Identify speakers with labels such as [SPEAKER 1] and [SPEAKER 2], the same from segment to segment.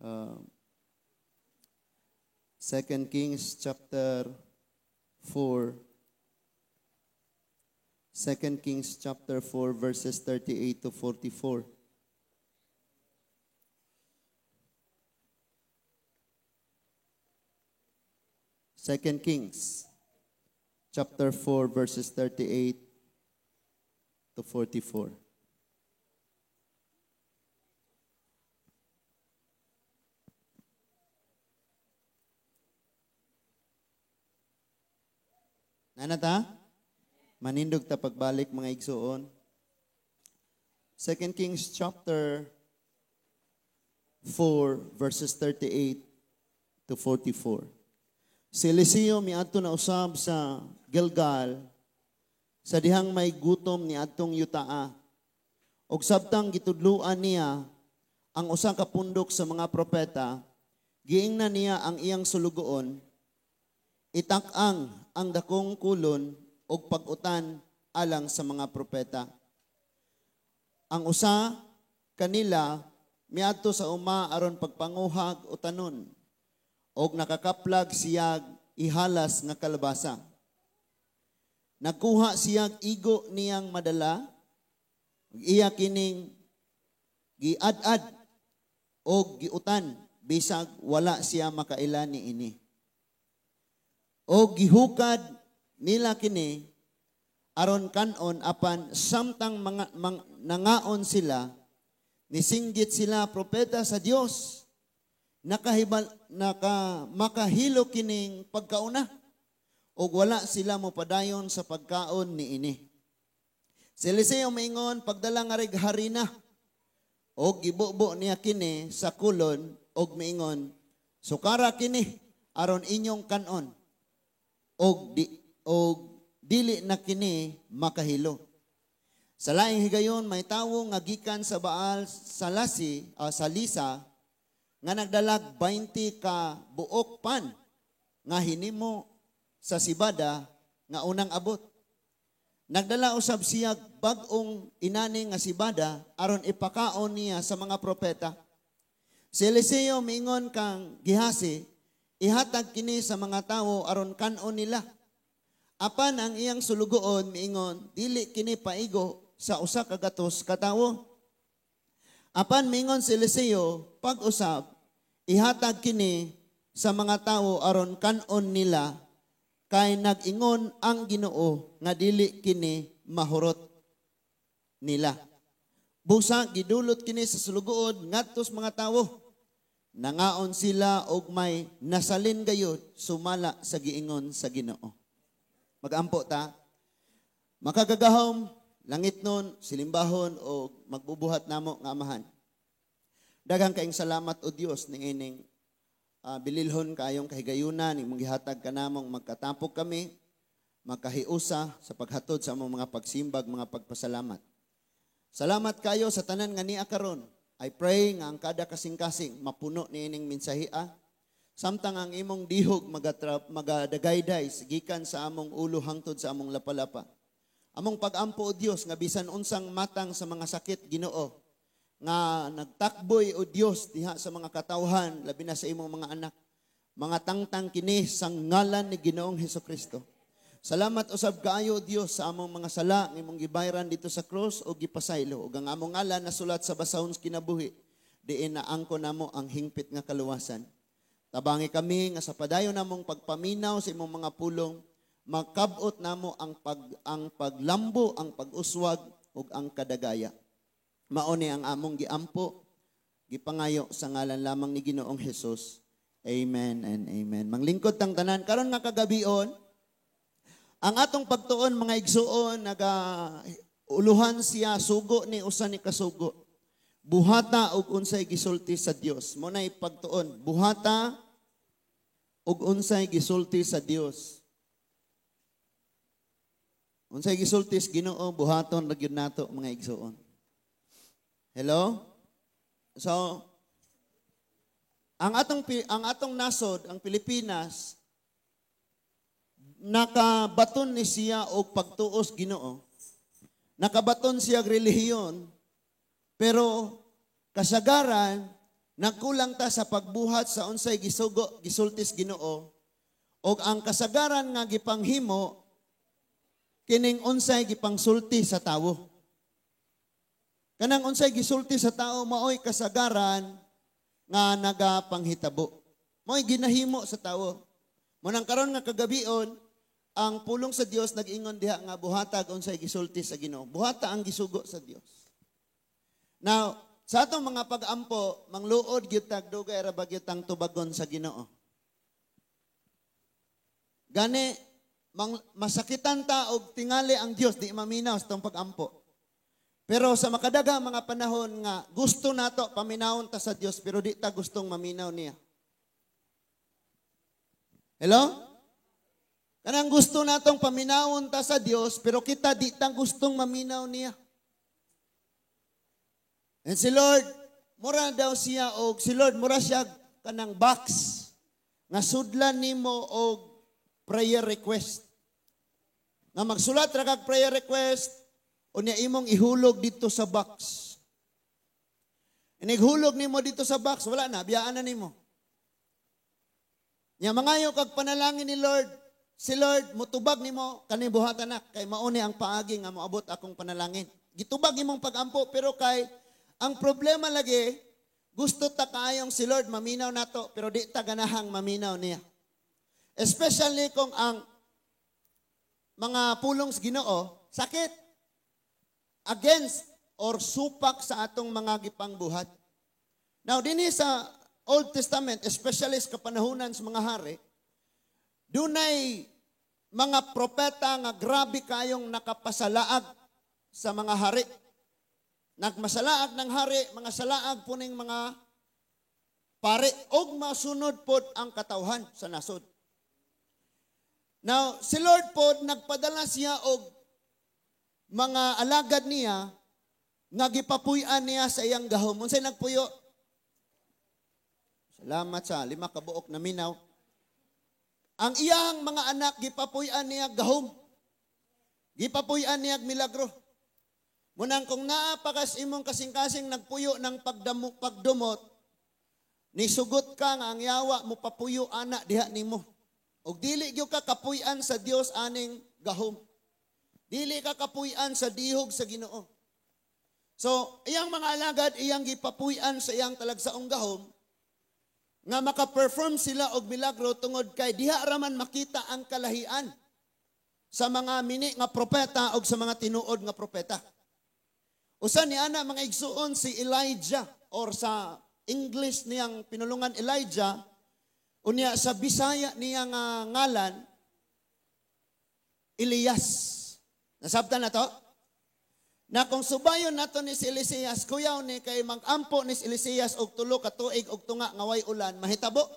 [SPEAKER 1] 2 Kings chapter 4. 2 Kings chapter 4 verses 38 to 44. 2 Kings chapter 4 verses 38 to 44. Nana ta? Manindog ta pagbalik mga igsuon. 2 Kings chapter 4 verses 38 to 44. Si Eliseo miadto na usab sa Gilgal sa dihang may gutom ni adtong yutaa. Og sabtang gitudloan niya ang usa ka pundok sa mga propeta, giingnan niya ang iyang sulugoon, itak-ang ang dakong kulon og pag-utan alang sa mga propeta. Ang usa kanila miadto sa uma aron pagpanguhag utanon, og nakakaplag siyag ihalas nga kalabasa. Nakuha siyag igo niyang madala, iya kining giad-ad og giutan bisag wala siya makaila niini. Og gihukad nila kini aron kanon, apan samtang nangaon sila, nisinggit sila, propeta sa Dios, makahilo kining pagkauna, og wala sila mopadayon sa pagkaon niini. Si Eliseo maingon, pagdala nga rig harina, og gibubo niya kini sa kulon, og miingon, sukara kini aron inyong kanon, og dili na kini makahilo. Sa laing higayon may tawo nga gikan sa Baal Salisa nga nagdalag 20 ka buok pan nga hinimo sa sibada nga unang abot. Nagdala usab siya bag-ong inani nga sibada aron ipakaon niya sa mga propeta. Si Eliseo miingon kang Gehasi, ihatag kini sa mga tawo aron kan-on nila. Apan ang iyang sulugoon miingon, dili kini paigo sa usa ka gatos ka tawo. Apan miingon si Eliseo, pag-usab, ihatag kini sa mga tawo aron kan-on nila, kay nag-ingon ang Ginoo nga dili kini mahurot nila. Busa gidulot kini sa sulugoon ngadto sa mga tawo. Nangaon sila og may nasalin gayud sumala sa giingon sa Ginoo. Magampo ta. Makagagahom langit nun, silimbahon o magbubuhat namo nga amahan. Daghang kaayong salamat o Dios niining bililhon kaayong kahigayunan imong gihatag kanamong magkatapok kami, makahiusa sa paghatod sa among mga pagsimbag, mga pagpasalamat. Salamat kayo sa tanan nga niya karon. I pray nga ang kada kasing-kasing mapuno niining mensahia. Samtang ang imong dihog magadagayday gikan sa among ulo hangtod sa among lapalapa. Among pag-ampo o Dios nga bisan unsang matang sa mga sakit Ginoo nga nagtakboy o Dios diha sa mga katawhan labi na sa imong mga anak, mga tangtang kini sa ngalan ni Ginoong Hesukristo. Salamat usab kaayo o Dios sa among mga sala nga imong gibayran dito sa krus o gipasaylo ug ang among ngalan nasulat sa basahon sa kinabuhi diin na angko namo ang hingpit nga kaluwasan. Tabangi kami nga sa padayon namong pagpaminaw sa imong mga pulong, makabot namo ang paglambo, ang pag-uswag ug ang kadagaya. Mao ni ang among giampo, gipangayo sa ngalan lamang ni Ginoong Hesus. Amen and amen. Manglingkod tang tanan karon nga kagabion, ang atong pagtuon mga igsuon naga uluhan siya sugo ni usa ni kasugo. Buhata og unsay gisulti sa Dios. Mo nay pagtuon, buhata og unsay gisulti sa Dios. Unsay gisulti sa Ginoo, buhaton ra gyud nato mga igsuon. Hello? So, ang atong nasod, ang Pilipinas, nakabaton ni siya og pagtuos Ginoo. Nakabaton siya og relihiyon, pero kasagaran Nagkulang ta sa pagbuhat sa unsay gisugo, gisultis Ginoo, og ang kasagaran nga gipanghimo kining unsay gipangsulti sa tawo. Kanang unsay gisulti sa tao maoy kasagaran nga nagapanghitabo. Maoy ginahimo sa tawo. Munang karon nga kagabion, ang pulong sa Dios nag-ingon diha nga buhatag unsay gisulti sa Ginoo. Buhata ang gisugo sa Dios. Now, sa atong mga pag-ampo, mangluod gyud tag dugay ra ba gyud tang tubagon sa Ginoo. Gani masakitan ta og tingali ang Dios di maminaw sa atong pag-ampo. Pero sa makadaga mga panahon nga gusto nato paminawon ta sa Dios pero di ta gustong maminaw niya. Hello? Kanang gusto natong paminawon ta sa Dios pero kita di ta gustong maminaw niya. And si Lord, mura daw siya og si Lord mura siya kanang box nga sudlan nimo og prayer request. Nga magsulat ra kag prayer request unya imong ihulog dito sa box. Inighulog nimo dito sa box, wala na, biyaan na nimo. Nya mangayo kag panalangin ni Lord, si Lord mutubag nimo kani buhatan na kay mauni ang paagi nga moabot akong panalangin. Gitubag imong pagampo pero kay ang problema lagi gusto ta kaayong si Lord maminaw nato pero di ta ganahang maminaw niya. Especially kung ang mga pulong sa Ginoo sakit against or supak sa atong mga gipangbuhat. Now dinhi sa Old Testament, especially sa kapanahunan sa mga hari, dunay mga propeta nga grabe kayong nakapasalaag sa mga hari. Nagmasalaag ng hari, mga salaag puning mga pare, og masunod pod ang katawhan sa nasod. Now, si Lord pod, nagpadala siya og mga alagad niya nga gipapuy-an niya sa iyang gahom. Unsay nagpuyo? Salamat sa 5 ka buok na minaw. Ang iyang mga anak gipapuy-an niya gahom. Gipapuy-an niya milagro. Munang kung naa pa kas imong kasing-kasing nagpuyo ng pagdumot, nisugot ka nga ang yawa mo papuyo ana diha nimo. Og dili gyud ka kapuy-an sa Dios aning gahom. Dili ka kapuy-an sa dihog sa Ginoo. So, iyang mga alagad iyang gipapuy-an sa iyang talagsaong gahom nga maka-perform sila og milagro tungod kay diha ra man makita ang kalahian sa mga mini nga propeta og sa mga tinuod nga propeta. Usa ni ana mga igsuon si Elijah or sa English niyang pinulungan Elijah, unya sa Bisaya niya nga ngalan Elias. Nasabtan na to? Na kung subayon nato ni si Elias, kuyaw ni kay mag-ampo ni si Elias og 3 ka tuig og tunga nga way ulan, mahitabo.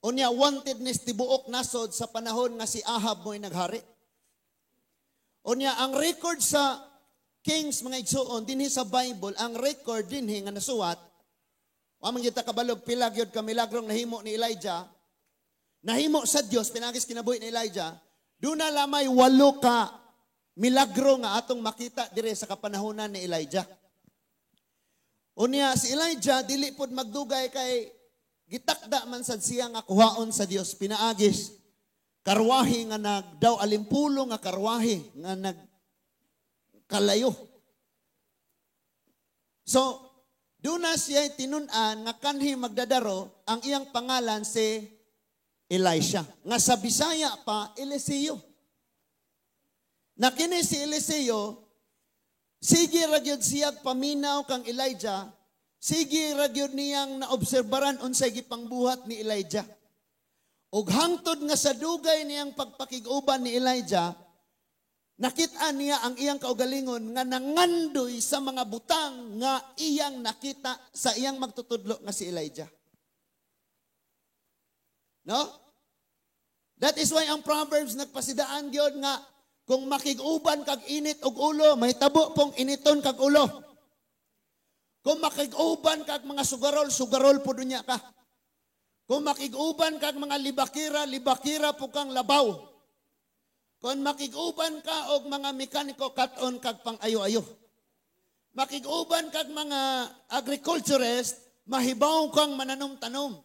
[SPEAKER 1] Unya wanted ni tibuok nasod sa panahon nga si Ahab mo'y naghari. Unya ang record sa Kings mga igsuon dinhi sa Bible, ang record dinhi nga nasuwat, wa man gyud ta kabalog pila gyud ka milagrong nahimo ni Elijah, nahimo sa Dios pinagis kinabuhi ni Elijah, duna lamay 8 ka milagro nga atong makita dire sa kapanahonan ni Elijah. Unya si Elijah dili pod magdugay kay gitakda man sad siya nga kuhaon sa Dios pinaagis karwahe nga nagdaw alimpulo nga karwahe nga nagkalayo. So duna siya tinun-an nga kanhi magdadaro ang iyang pangalan si Elisha nga sa Bisaya pa Eliseo. Na kini si Eliseo, sige ra gyud siyag paminaw kang Elijah, sige ra gyud niyang naobserbaran unsay gipangbuhat ni Elijah. Ug hangtod nga sa dugay niyang pagpakig-uban ni Elijah, nakita niya ang iyang kaugalingon nga nangandoy sa mga butang nga iyang nakita sa iyang magtutudlo nga si Elijah. No? That is why ang Proverbs nagpasidaan gyud nga kung makig-uban kag init og ulo, mahitabo pong initon kag ulo. Kung makig-uban kag mga sugarol, sugarol po dunya ka. Kung makig-uban kag mga libakira, libakira po kang labaw. Kung makig-uban ka og mga mekaniko, kat-on kag pang-ayo-ayo. Makig-uban kag mga agriculturist, mahibaw kang mananom-tanom.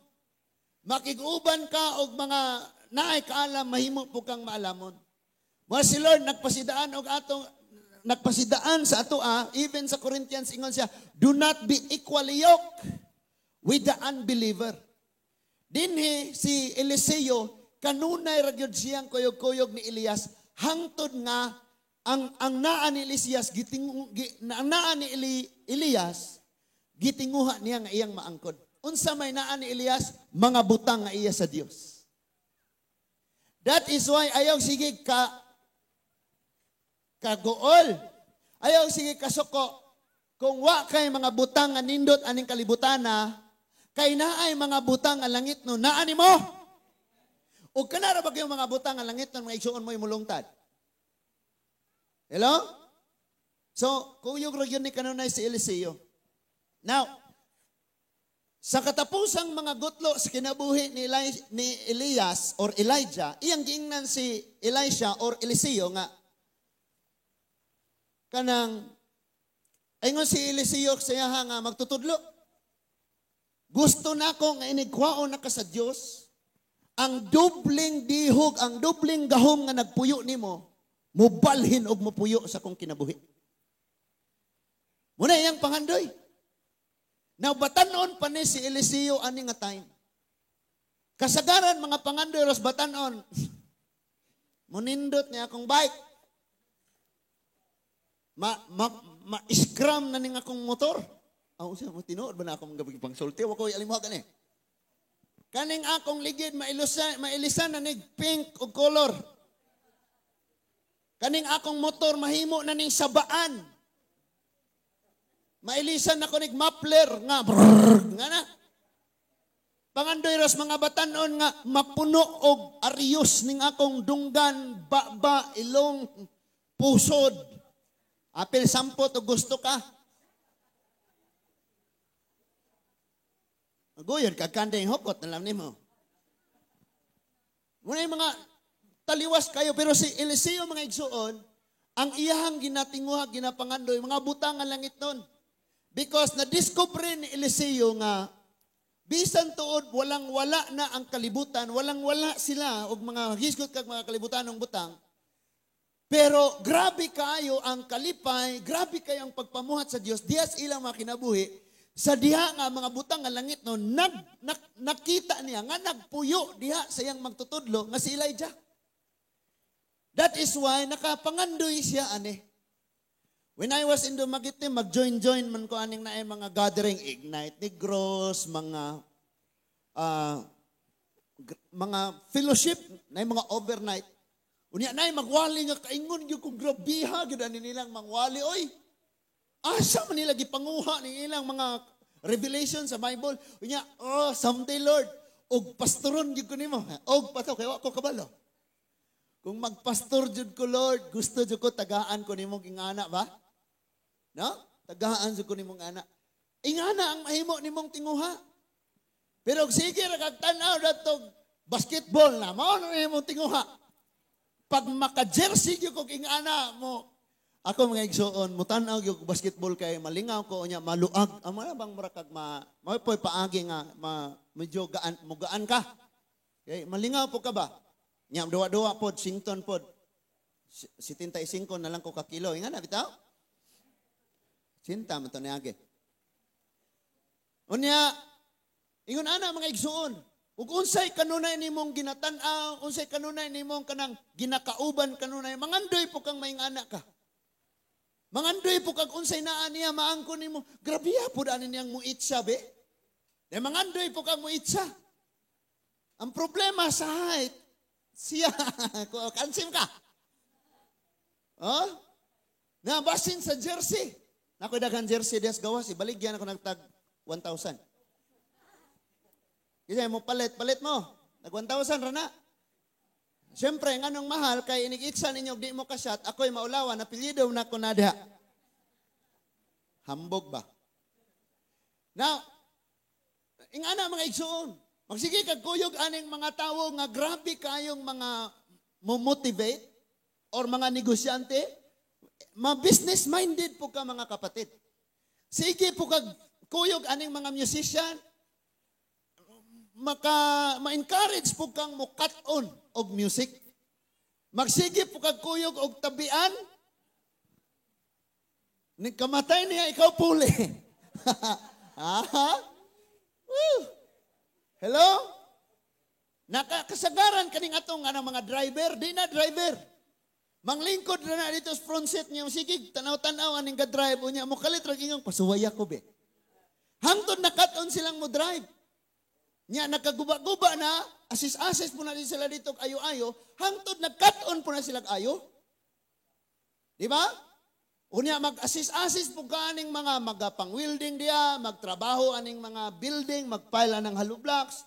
[SPEAKER 1] Makig-uban ka og mga naay kaalam, mahimo po kang maalamon. Mao si Lord nagpasidaan og atong nagpasidaan sa ato, even sa Corinthians ingon siya, "Do not be equally yoked with the unbeliever." Dinhi si Eliseo kanunay ra gyud siyang kuyog-kuyog ni Elias hangtod nga ang naa ni Elias gitingu gi, ang naa ni Elias gitinguha niya nga iyang maangkon. Unsa may naa ni Elias? Mga butang nga iya sa Dios. That is why ayaw sige ka kaguol. Ayaw sige kasuko. Kung wa kay mga butang nga nindot aning kalibutana, kay naay mga butang nga langit no, naa nimo. O kanara ba kayong mga butang nga langit no, mga igsuon mo imulungtad? Hello? So, kuyog ra gyud ni kanunay si Eliseo. Now, sa katapusang mga gutlo sa kinabuhi ni Elias or Elijah, iyang giingnan si Elisha or Eliseo nga kanang ingon si Eliseo sa iya nga magtutudlo. Gusto nako nga inigkuhaon na ka sa Dios. Ang dubling dihog, ang dubling gahom nga nagpuyo nimo, mubalhin og mupuyo sa akong kinabuhi. Muna iyang pangandoy. Now, batanon pa ni si Eliseo ani nga time. Kasagaran mga pangandoy ros batanon. Munindot niya akong bike. Ma, ma, ma-scram na ning akong motor. Aw, siya mo tinuod ba na akong gabi pang sulti? Wa ko alimuha gani. Kaning akong ligid mailusan, mailisan na nig pink og color. Kaning akong motor mahimo na ning sabaan. Mailisan na ko nig muffler nga brrrr, nga na. Pangandoy ros mga batanon nga mapuno og aryos ning akong dunggan, baba, ilong, pusod. Apil sampot og gusto ka. Maguyon kag kanding hukot na lang nimo. Muna yung mga taliwas kayo, pero si Eliseo, mga igsuon, ang iyahang ginatinguha, ginapangandoy, mga butang nga langit nun. Because na-discover ni Eliseo nga bisan tuod walang wala na ang kalibutan, walang wala sila og mga hisgot kag mga kalibutan ng butang. Pero grabe kaayo ang kalipay, grabe kayo ang pagpamuhat sa Dios diya sa ilang mga kinabuhi. Sa diha nga mga butang nga langit no, nakita niya nga nagpuyo diha sa iyang magtutudlo nga si Elijah. That is why nakapangandoy siya ani. When I was in Dumaguete, mag-join-join man ko aning naay mga gathering, Ignite Negros, mga fellowship, na mga overnight. Unya nay magwali nga kaingon gyud kung grabiha gyud ani nilang mangwali oy. Asa man nila gipanguha ni ilang mga revelation sa Bible. Unya, "Oh, someday, Lord, og pastoron gyud ko nimo." Og pato kay wa ko kabalo. Kung magpastor jud ko, Lord, gusto jud ko tagaan ko nimo ingana ba? No? Tagaan jud ko nimong ana. Ingana ang mahimo nimong tinguha. Pero og sige ra kag tan-aw datog basketball na, mao na imong tinguha. Pag maka-jersey gyud kog ingana mo, ako, mga igsuon, mutan-aw gyud basketball kay malingaw ko unya maluag. Amo na bang mura kag ma mao po'y paagi nga ma, medyo gaan mugaan ka. Okay, malingaw po ka ba? Nya duwa-duwa pod, sington pod. 75 na lang ko ka kilo. Ingana bitaw? Sinta man to niagi. Unya, ingon ana, mga igsuon, ug unsay kanunay nimong ginatan-aw, unsay kanunay nimong kanang ginakauban kanunay, mangandoy po kang maingana ka. Mangandoy po kag unsay naa niya maangkon nimo. Grabe po ani niyang muitsa be. Dahil mangandoy po kang muitsa. Ang problema sa height, siya, kansim ka. Oh? Na basin sa jersey. Nako daghan jersey des gawas, ibaligyan ako nagtag 1,000. Kasi mo palit, palit mo. Nag 1,000 ra na. Siyempre, nganong mahal, kay inig-itsa ninyo, di mo kasyat, ako'y maulawan, napilido na ko na diha. Hambog ba? Now, ingana, mga igsuon, magsige kag kuyog aning mga tawo nga grabe kayong mga mo-motivate or mga negosyante, ma-business minded po ka, mga kapatid. Sige po kag kuyog aning mga musician, maka ma-encourage po kang mukat-on og music. Magsige po kag kuyog og tabian. Ni kamatay niya, ikaw puli. Ha? Woo! Hello? Nakakasagaran kaning atong anang mga driver, di na driver. Manglingkod na na dito sa front seat niya, sige, tanaw-tanaw aning ga-drive unya mo kalit ra ingong pasuwaya ko be. Hangtod nakat-on silang mo drive. Nya nakaguba-guba na, asis-asis po na din sila dito ayo-ayo, hangtod nagkat-on po na sila ayo. Di ba? Unya mag-asis-asis po ka aning mga magapang-welding diya, magtrabaho aning mga building, magpile anang hollow blocks.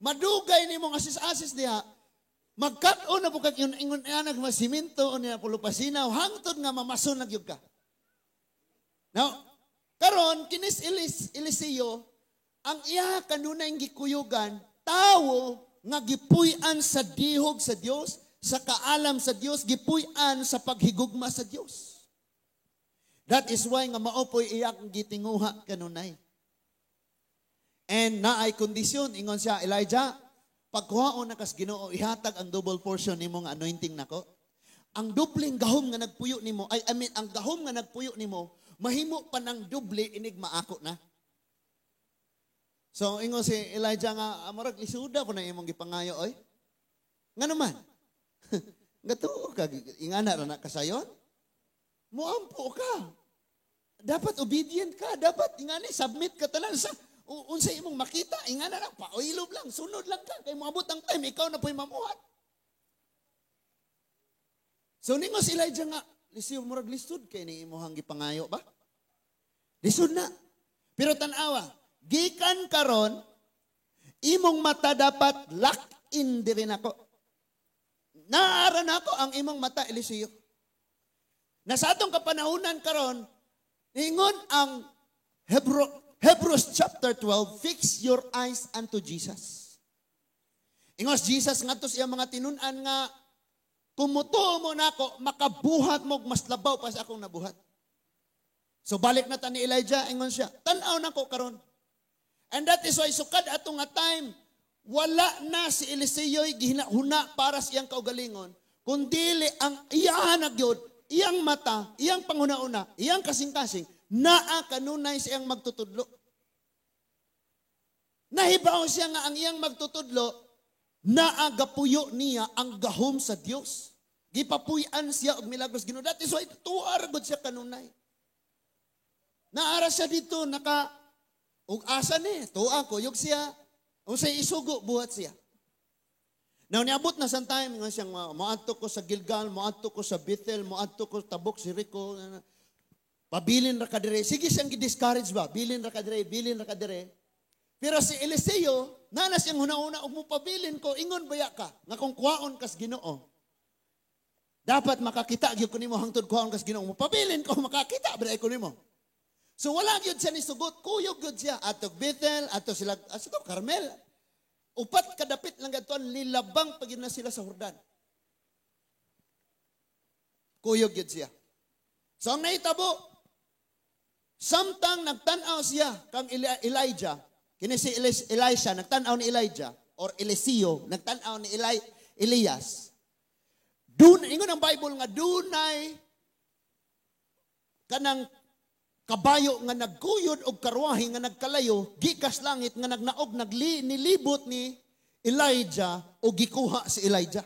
[SPEAKER 1] Madugay ni mong asis-asis diha, magkat-on na po kag ingon ingon anag masimento unya pulupasinaw, hangtod nga mamason na gyud ka. Now, karon kinis Eliseo, ang iya kanunay gikuyugan, tawo nga gipuy-an sa dihog sa Dios, sa kaalam sa Dios, gipuy-an sa paghigugma sa Dios. That is why nga mao po'y iyang gitinguha kanunay. And naay kondisyon, ingon siya, "Elijah, pagkuhaon na kas Ginoo, ihatag ang double portion nimo nga anointing nako. Ang dubling gahom nga nagpuyo nimo, ay, I mean, ang gahom nga nagpuyo nimo, mahimo pa ng doble inig maako na." So ingon si Elijah nga, "Ah, murag lisuda ko na imong gipangayo oy. Nga naman? Nga tuo ka, ingana ra na kasayon? Muampo ka. Dapat obedient ka, dapat ingani submit ka tanan sa unsa imong makita, ingana lang, paoilob lang, sunod lang ka, kay moabot ang time, ikaw na po'y mamuhat." So ningon si Elijah nga, "Lisod, murag lisod kay ni imong gipangayo ba? Lisod na. Pero tan-awa, gikan karon, imong mata dapat lock in diri nako. Naara nako ang imong mata, Eliseo." Na sa atong kapanahunan karon, ingon ang Hebrews chapter 12, "Fix your eyes unto Jesus." Ingos Jesus ngadto sa iyang mga tinun-an nga, "Kung mutuo mo nako, makabuhat mo mas labaw pa sa akong nabuhat." So balik na ta ni Elijah, ingon siya, "Tan-aw nako karon." And that is why sukad ato nga time, wala na si Eliseo'y gihinahuna para sa iyang kaugalingon, kundili ang iyahan na gyud, iyang mata, iyang panghuna-una, iyang kasing-kasing, naa kanunay sa iyang magtutudlo. Nahibaw siya nga ang iyang magtutudlo, naa gapuyo niya ang gahom sa Dios. Gipapuy-an siya og milagros Ginoo. That is why tuwa ra gud siya kanunay. Naara siya dito naka ug asa ni tuwa kuyog siya. Unsay isugo, buhat siya. Now niabot na sa time nga siyang moadto ko sa Gilgal, moadto ko sa Bethel, moadto ko tabok Jericho. "Pabilin ra ka dire." Sige siyang gi-discourage ba? "Bilin ra ka dire, bilin ra ka dire." Pero si Eliseo, nana siyang huna-huna, "Og mopabilin ko, ingon baya ka nga kung kuwaon kas Ginoo, dapat makakita gyud ko nimo hangtod kuwaon kas Ginoo. Mopabilin ko, makakita ba ko nimo?" So wala gyud siya ni sugot, kuyog gyud siya atog Bethel, ato sila ato Carmel. Upat kadapit lang gadtuan, nilabang pa gyud na sila sa Jordan. Kuyog gyud siya. So ang nahitabo, samtang nagtan-aw siya kang Elijah, kini si Elisha, nagtan-aw ni Elijah, or Eliseo, nagtan-aw ni Elias. Dun, ingon ang Bible nga dunay kanang kabayo nga nagkuyod og karwahe nga nagkalayo gikas langit nga nagnaog nilibot ni Elijah o gikuha si Elijah.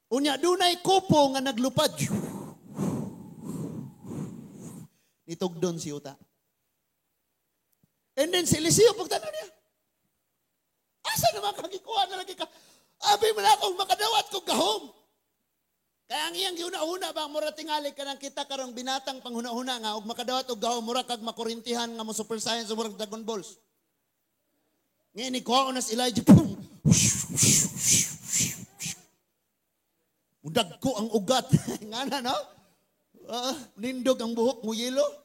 [SPEAKER 1] Unya dunay kupo nga naglupad. Nitugdon si Uta. And then si Eliseo pagtanaw niya, "Asa naman kagikuha na lagi ka? Abi man akong makadawat kog gahom." Kaya ang iyang giuna-una ba, mura tingali ka ng kita karong binatang panghuna-huna nga og makadawat og gahom, mura kag makurintihan nga mo super science, mura kag Dragon Balls. Ngayon ni kuha na si Elijah, pum! Mudag ko ang ugat. Nga na, no? Nindog ang buhok, muyelo.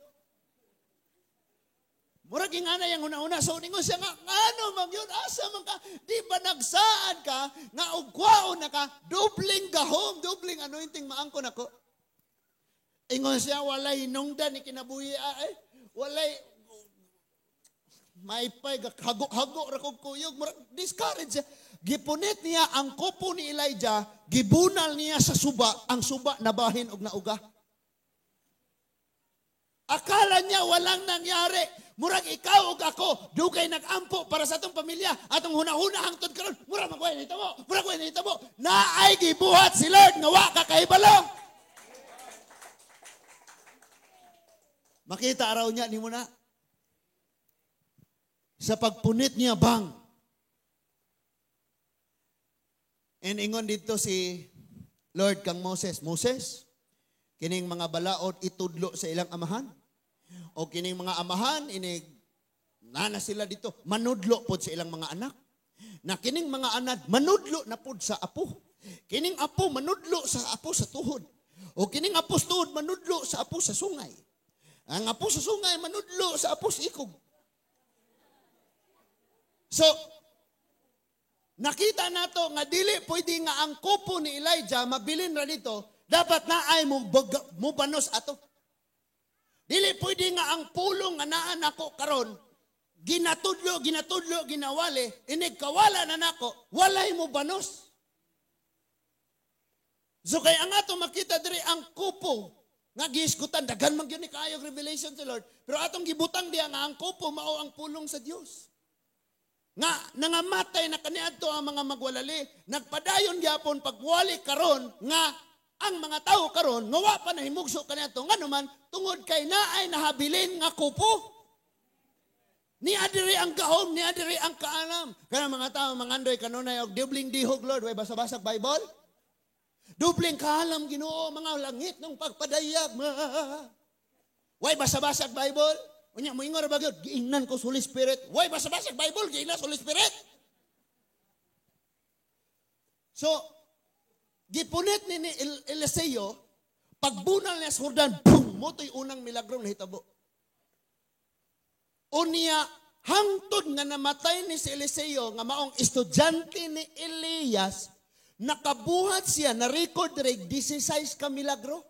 [SPEAKER 1] Murag nga na yung una-una. So, ningon siya nga, ngano man yun? Asa man ka? Di ba nagsaad ka nga ugwaon na ka, dubling gahom, dubling anointing maangkon ako? Ingon siya, "Walay hinungdan ni kinabuhi. Ay, Walay maipay hago-hago ra kog kuyog, murag discourage siya. Gipunit niya ang kopo ni Elijah, gibunal niya sa suba, ang suba nabahin og nauga. Akala niya walang nangyari. Murag ikaw ug ako, dugay nag-ampo para sa atong pamilya, atong hunahuna hangtod karon, murag magway nahitabo, murag way nahitabo. Naay gibuhat si Lord nga wa ka kahibalo. Makita araw niya nimo na. Sa pagpunit niya bang. And ingon dito si Lord kang Moses, Moses, kining mga balaod itudlo sa ilang amahan. O kining mga amahan, inig, nana sila dito, manudlo pod sa ilang mga anak. Na kining mga anak, manudlo na pod sa apo. Kining apo, manudlo sa apo sa tuhod. O kining apo sa tuhod, manudlo sa apo sa sungay. Ang apo sa sungay, manudlo sa apo sa ikog. So, nakita nato nga dili pwede nga ang kopo ni Elijah mabilin ra dito, dapat naay mo banos ato. Dili pwede nga ang pulong nga naa nako karon, ginatudlo, ginatudlo, ginawali, inig kawala na nako, walay mo banos. So kay ang ato makita diri ang kupo nga gihisgutan, daghan man gyud ni kaayo revelation sa Lord, pero atong gibutang diha nga ang kupo mao ang pulong sa Dios. Nga nangamatay na kaniadto ang mga magwalali, nagpadayon gyapon pagwali karon nga ang mga tao karon nga wa pa nahimugso kaniadto, nganuman tungod kay naay nahabilin nga kupo. Niya diri ang gahom, niya diri ang kaalam. Kana mga tao mangandoy kanunay og dubling dihog Lord, way basa-basag Bible. Dubling kaalam Ginoo, mga langit ng pagpadayag. Way basa-basag Bible. Unya moingon ra ba gyud, giingnan ko sa Holy Spirit. Way basa-basag Bible, giingnan sa Holy Spirit. So, gipunit ni Eliseo, pagbunal niya sa Jordan, boom, moto'y unang milagrong nahitabo. Unya, hangtod nga namatay ni si Eliseo, nga maong estudyante ni Elias, nakabuhat siya, na-record rin, 16 ka milagro.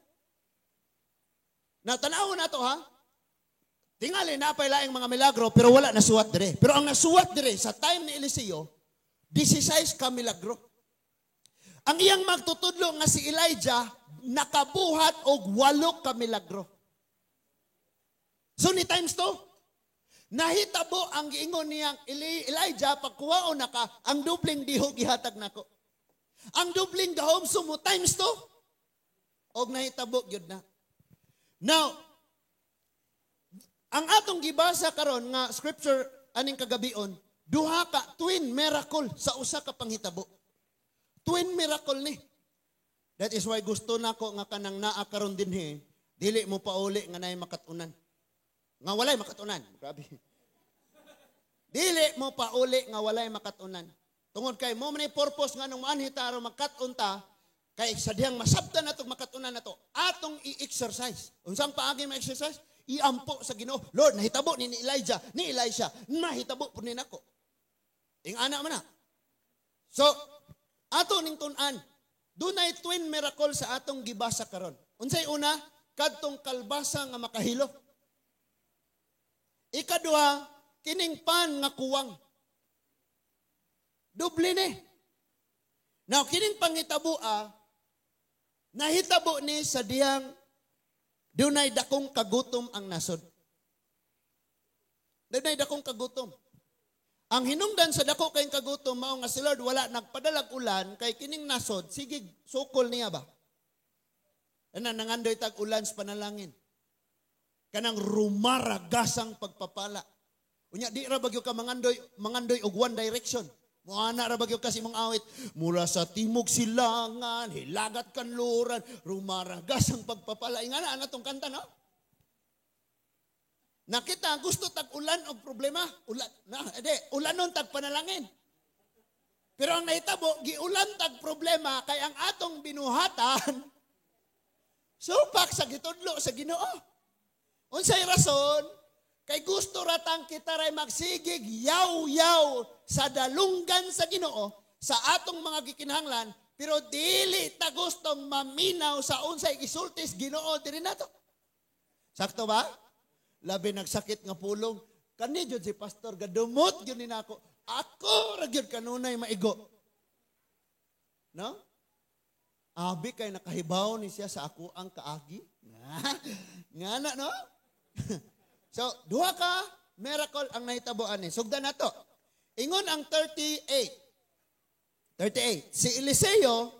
[SPEAKER 1] Natanaw na to, ha? Tingali, napay laing mga milagro, pero wala nasuwat dire. Pero ang nasuwat dire, sa time ni Eliseo, 16 ka milagro. Ang iyang magtutudlo nga si Elijah, nakabuhat og 8 ka milagro. So ni times to, nahitabo ang giingon niyang Elijah, pagkuhaon na ka, ang dubling dihog gihatag nako. Ang dubling gahom sumo times to, og nahitabo gyud na. Now, ang atong gibasa karon nga scripture aning kagabion, duha ka twin miracle sa usa ka panghitabo. Twin miracle ni. That is why gusto nako nga kanang naa karon dinhi, dili mo pauli nga naay makatunan. Nga walay makatunan. Grabe. Dili mo pauli nga walay makatunan. Tungod kay mo man purpose nga nung maanhi ta aron makatun ta, kay sa dihang masabtan nato makatunan nato, atong i-exercise. Unsang paagi ma-exercise? Iampo sa Ginoo. Lord, nahitabo ni Elijah, ni Elisha, mahitabo pud ni nako. Ing-ana man na. So, ato ning tun-an, dunay twin miracle sa atong gibasa karon. Unsay una? Kadtong kalbasa nga makahilo. Ikaduha, kining pan nga kuwang. Doble ni. Now, kining panghitabua, nahitabo ni sa dihang dunay dakong kagutom ang nasod. Dunay dakong kagutom. Ang hinungdan sa dako kayong kagutom, mao nga si Lord wala nagpadalag ulan, kay kining nasod, sige, sukol niya ba? Ana, nangandoy tag ulan sa panalangin. Kanang rumaragasang pagpapala. Unya, di ra bagyo ka mangandoy og one direction. Muana ra bagyo kasi mong awit. Mula sa timog silangan, hilagat kanluran, rumaragasang pagpapala. Ingana, ana tong kanta, no? Nakita, gusto tag ulan og problema. Ulan, na, ede, ulanon tag panalangin. Pero ang nahitabo, giulan tag problema kay ang atong binuhatan, supak sa gitudlo sa Ginoo. Unsay rason? Kay gusto ratang kita ray magsigig yaw-yaw sa dalunggan sa Ginoo sa atong mga gikinahanglan, pero dili ta gustong maminaw sa unsay gisultis Ginoo diri nato. Sakto ba? Labi nagsakit nga pulong. Kani jud si pastor gadumot gyud ni nako. Ako ra gyud kanunay maigo. No? Abi kay nakahibaw ni siya sa ako ang kaagi. Nga na, no? So, duha ka miracle ang nahitabo ani. Sugdan nato. Ingon ang 38. 38. Si Eliseo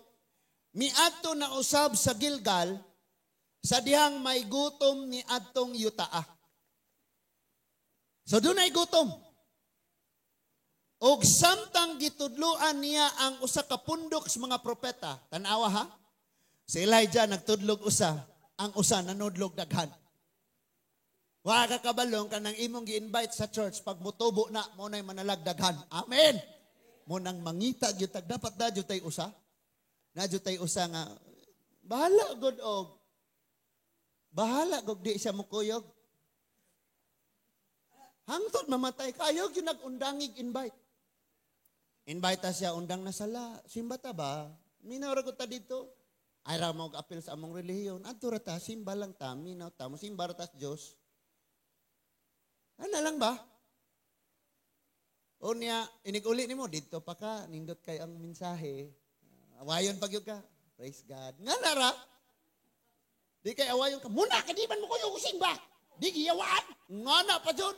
[SPEAKER 1] miadto na usab sa Gilgal sa dihang may gutom ni adtong yutaa. So dunay gutom. Og samtang gitudloan niya ang usa ka pundok sa mga propeta, tan-awa ha. Si Elijah nagtudlog usa, ang usa nanudlog daghan. Wa ka kabalong kanang imong gi-invite sa church pag mutubo na mo nay manalag daghan. Amen. Mo nang mangita gyud tag dapat da jud tay usa. Na jud tay usa nga bahala gud og bahala gud di siya mukuyog. Hangtod mamatay kayo gyud nag-undangig invite. Invite ta siya undang na sala. Simba ta ba? Minaw ra gud ta dito. Ay ra mo apil sa among relihiyon. Adto ra ta, simba lang ta, minaw ta, mo simba ra ta sa Dios. Ano lang ba? O niya, inig-uli nimo dito pa ka, nindot kay ang mensahe. Awayon pag ka. Praise God. Nga na ra. Di kay awayon ka. Muna ka di man mo kuyo simba. Di giyawaan. Nga na pa jud.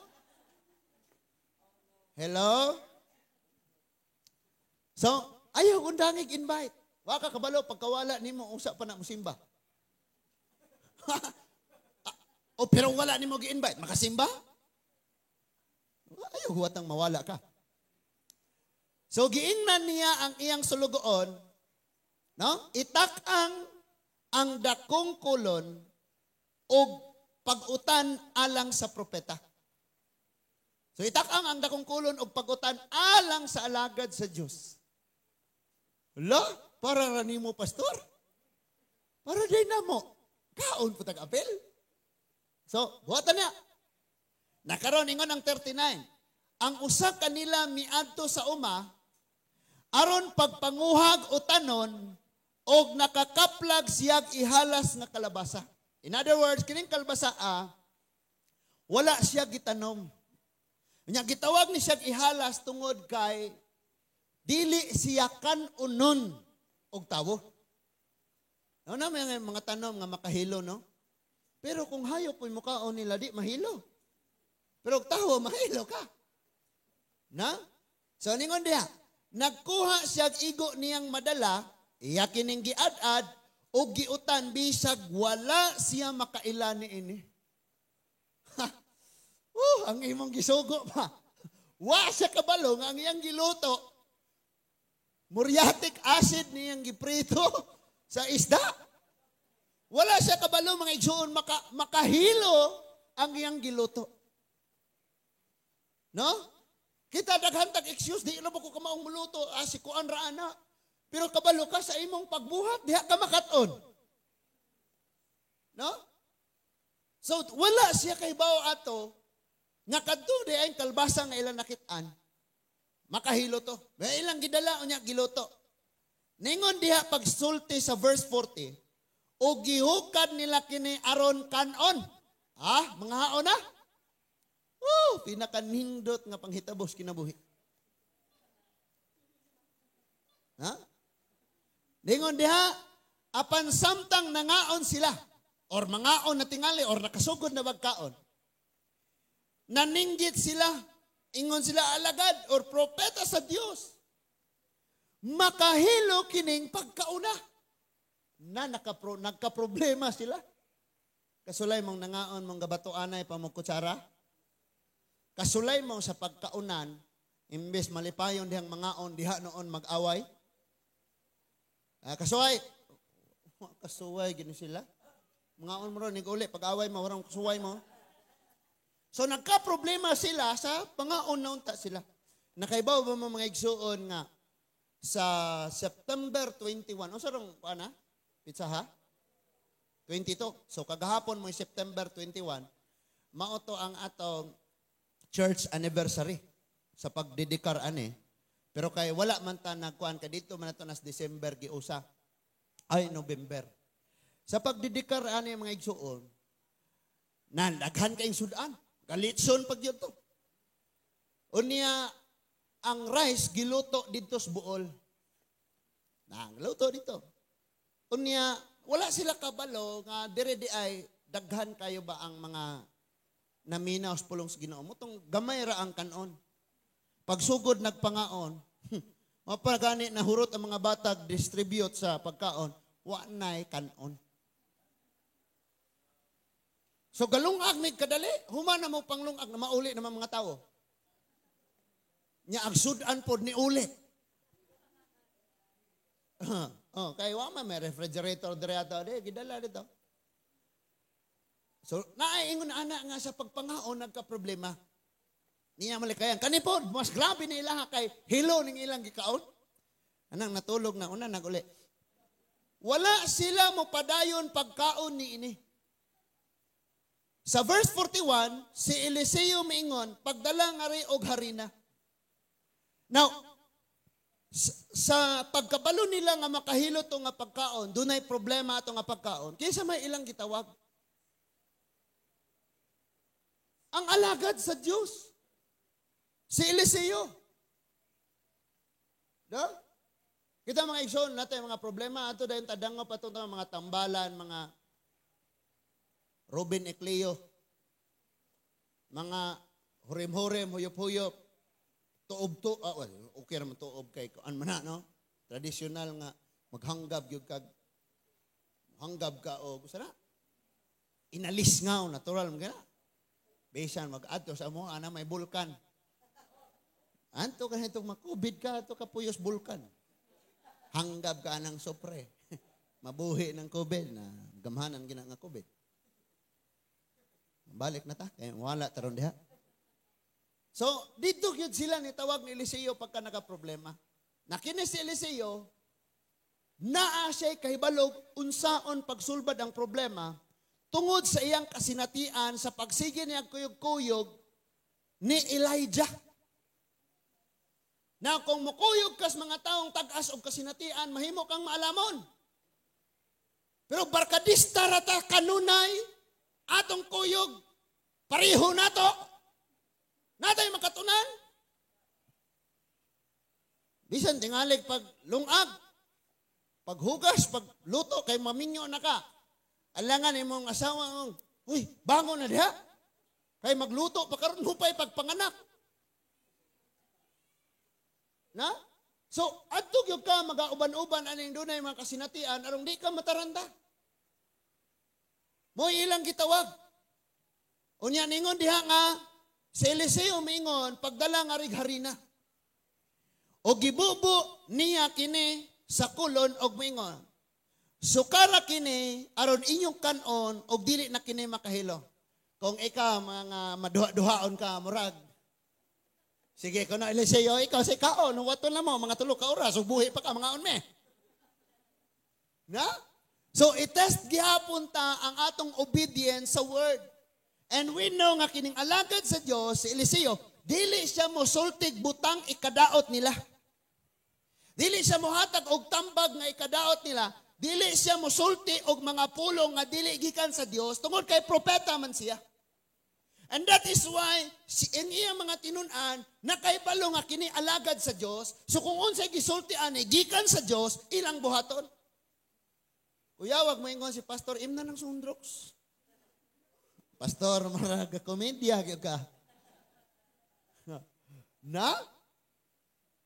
[SPEAKER 1] Hello? So, ayaw undangig invite. Wa ka kabalo pagkawala nimo usa pa na mo simba. O pero wala nimo gi-invite, makasimba? Ayaw huwatang mawala ka. So giingnan niya ang iyang sulugoon, no? Itak-ang ang dakong kolon og pag-utan alang sa propeta. So itak-ang ang dakong kolon og pag-utan alang sa alagad sa Dios. Hala, para ra nimo, pastor. Para day namo. Kaon po tag-apel. So, buhatan niya. Nakaroon ingon ang 39. Ang usa kanila miadto sa uma aron pagpanguhag o tanon og nakakaplag siyag ihalas nga kalabasa. In other words, kining kalabasa wala siya gitanom. Nya gitawag ni siya ihalas tungod kay dili siya kan-unon og tawo. No na may mga tanom nga makahilo, no? Pero kung hayop po'y mukaon nila, di mahilo. Pero og tawo, mahilo ka. Na? So ningon diha, nagkuha siya igo niyang madala, iya kining giad-ad og giutan bisag wala siya makaila niini. Ha. Ang imong gisugo pa. Wa siya kabalo nga ang iyang giluto. Muriatic acid niyang giprito sa isda. Wala siya kabalo, mga igsuon, makahilo ang iyang giluto. No? Kita daghan tag excuse, di na ko kamaong muluto, si kuan ra ana. Pero kabalo ka sa imong pagbuhat, diha ka makat-on. No? So wala siya kahibaw ato nga kadto di ay kalbasa nga ilang nakit-an. Makahilo to. May ilang gidala unya giluto. Ningon diha pagsulti sa verse 40, o gihukad nila kini aron kanon. Ah, mga haon na. Oh, pinakanindot nga panghitabos kinabuhi. Ha? Ningon diha, apan samtang nangaon sila, or mangaon na tingali, or nakasugod na bagkaon, naninggit sila, ingon sila alagad, or propeta sa Dios. Makahilo kining pagkauna. Na nagkaproblema sila. Kasulay mong nangaon mong gabatuanay pa mong kutsara. Kasulay mo sa pagkaunan, imbes malipayon dihang mangaon, diha noon mag-away. Kasuway. Kasuway, gini sila. Mangaon mo ron, uli, pag-away mo, warang kasuway mo. So nagka-problema sila sa pangaon na unta sila. Nakaibaw ba mo mga igsuon nga sa September 21, o sa rong, ano? Pizza ha? 22. So kagahapon mo September 21, mao to ang atong church anniversary sa pagdedikar ani. Pero kay wala man ta nagkuan ka dito man ato nas December giusa. Ay November. Sa pagdedikar ani mga igsuon, Na daghan kayong sudan. Galitson pag yun to. Unya, ang rice giluto dito sa buol. Na, luto dito. Unya, wala sila kabalo nga dire di ay daghan kayo ba ang mga naminaw sa pulong sa Ginoo. Mutong gamay ra ang kanon. Pagsugod nagpangaon, mapagani nahurot ang mga batag distribute sa pagkaon, wa nay kanon. So galungag mig kadali, human na mo panglungag na mauli naman mga tao. Nya ang sudan pod ni uli. Oh, kay wa man may refrigerator diri ato, di gidala dito. So naay ingon ana nga sa pagpangaon nagka-problema. Niya malikayan. Kani pod mas grabe ni ilaha kay hilo ning ilang gikaon. Anang natulog na una naguli. Wala sila mo padayon pagkaon ni ini. Sa verse 41, si Eliseo miingon, "Pagdala nga ri og harina." Now, sa pagkabalo nila nga makahilo to nga pagkaon, dunay problema ato nga pagkaon, kinsa may ilang gitawag? Ang alagad sa Dios. Si Eliseo. Do? Kita mga igsoon, natin mga problema ato dayon tadango pa itong mga tambalan, mga Ruben Ecleo, mga hurim-hurim, huyop-huyop, tuob to, well, okay raman tuob kay an man na, no? Traditional nga maghanggab gyud kag hanggab ka o gusto na. Inalis nga, natural man gana. Bisan mag-adto sa mo ana may bulkan. Anto ka nitong makubid ka ato ka puyos bulkan. Hanggab ka anang sopre. Mabuhi ng COVID na gamhanan gina nga COVID. Balik na ta, kay wala taron diha. So, dito gyud sila ni tawag ni Eliseo pagka nakaproblema. Nakini si Eliseo, naa siya'y kahibalog unsaon pagsulbad ang problema tungod sa iyang kasinatian sa pagsige niya kuyog-kuyog ni Elijah. Na kung mukuyog kas mga taong tag-as og kasinatian, mahimo kang maalamon. Pero barkadista rata kanunay, atong kuyog, pareho nato. Natay makatunan. Bisan tingalig pag lungag, paghugas, pagluto, kay maminyo na ka. Alangan imong asawa, "Uy, bangon na diha. Kay magluto pa karon hupay pagpanganak." Na? So, adto gyud ka magauban-uban aning dunay mga kasinatian aron di ka mataranta. Mo'y ilang gitawag. Unya ningon diha nga si Eliseo miingon, "Pagdala nga rig harina." O gibubo niya kini sa kulon og miingon, "Sukara kini aron inyong kanon og dili na kini makahilo." Kung ikaw mga maduha-duhaon ka murag sige kuno Eliseo, ikaw sa kaon, huwaton na mo mga 3 ka oras ug buhi pa ka mga me. Na? So i-test gihapon ta ang atong obedience sa word. And we know nga kining alagad sa Dios si Eliseo, dili siya mosultig butang ikadaot nila. Dili siya mohatag og tambag nga ikadaot nila. Dili siya mosulti og mga pulong nga dili gikan sa Dios tungod kay propeta man siya. And that is why si ang iyang mga tinun-an nakaibalo nga kini alagad sa Dios. So kung unsay gisulti ani gikan sa Dios, ilang buhaton. Kuya, wag mo ingon si Pastor Imna ng sundrox. Pastor, maraga komedya gyud ka. Na?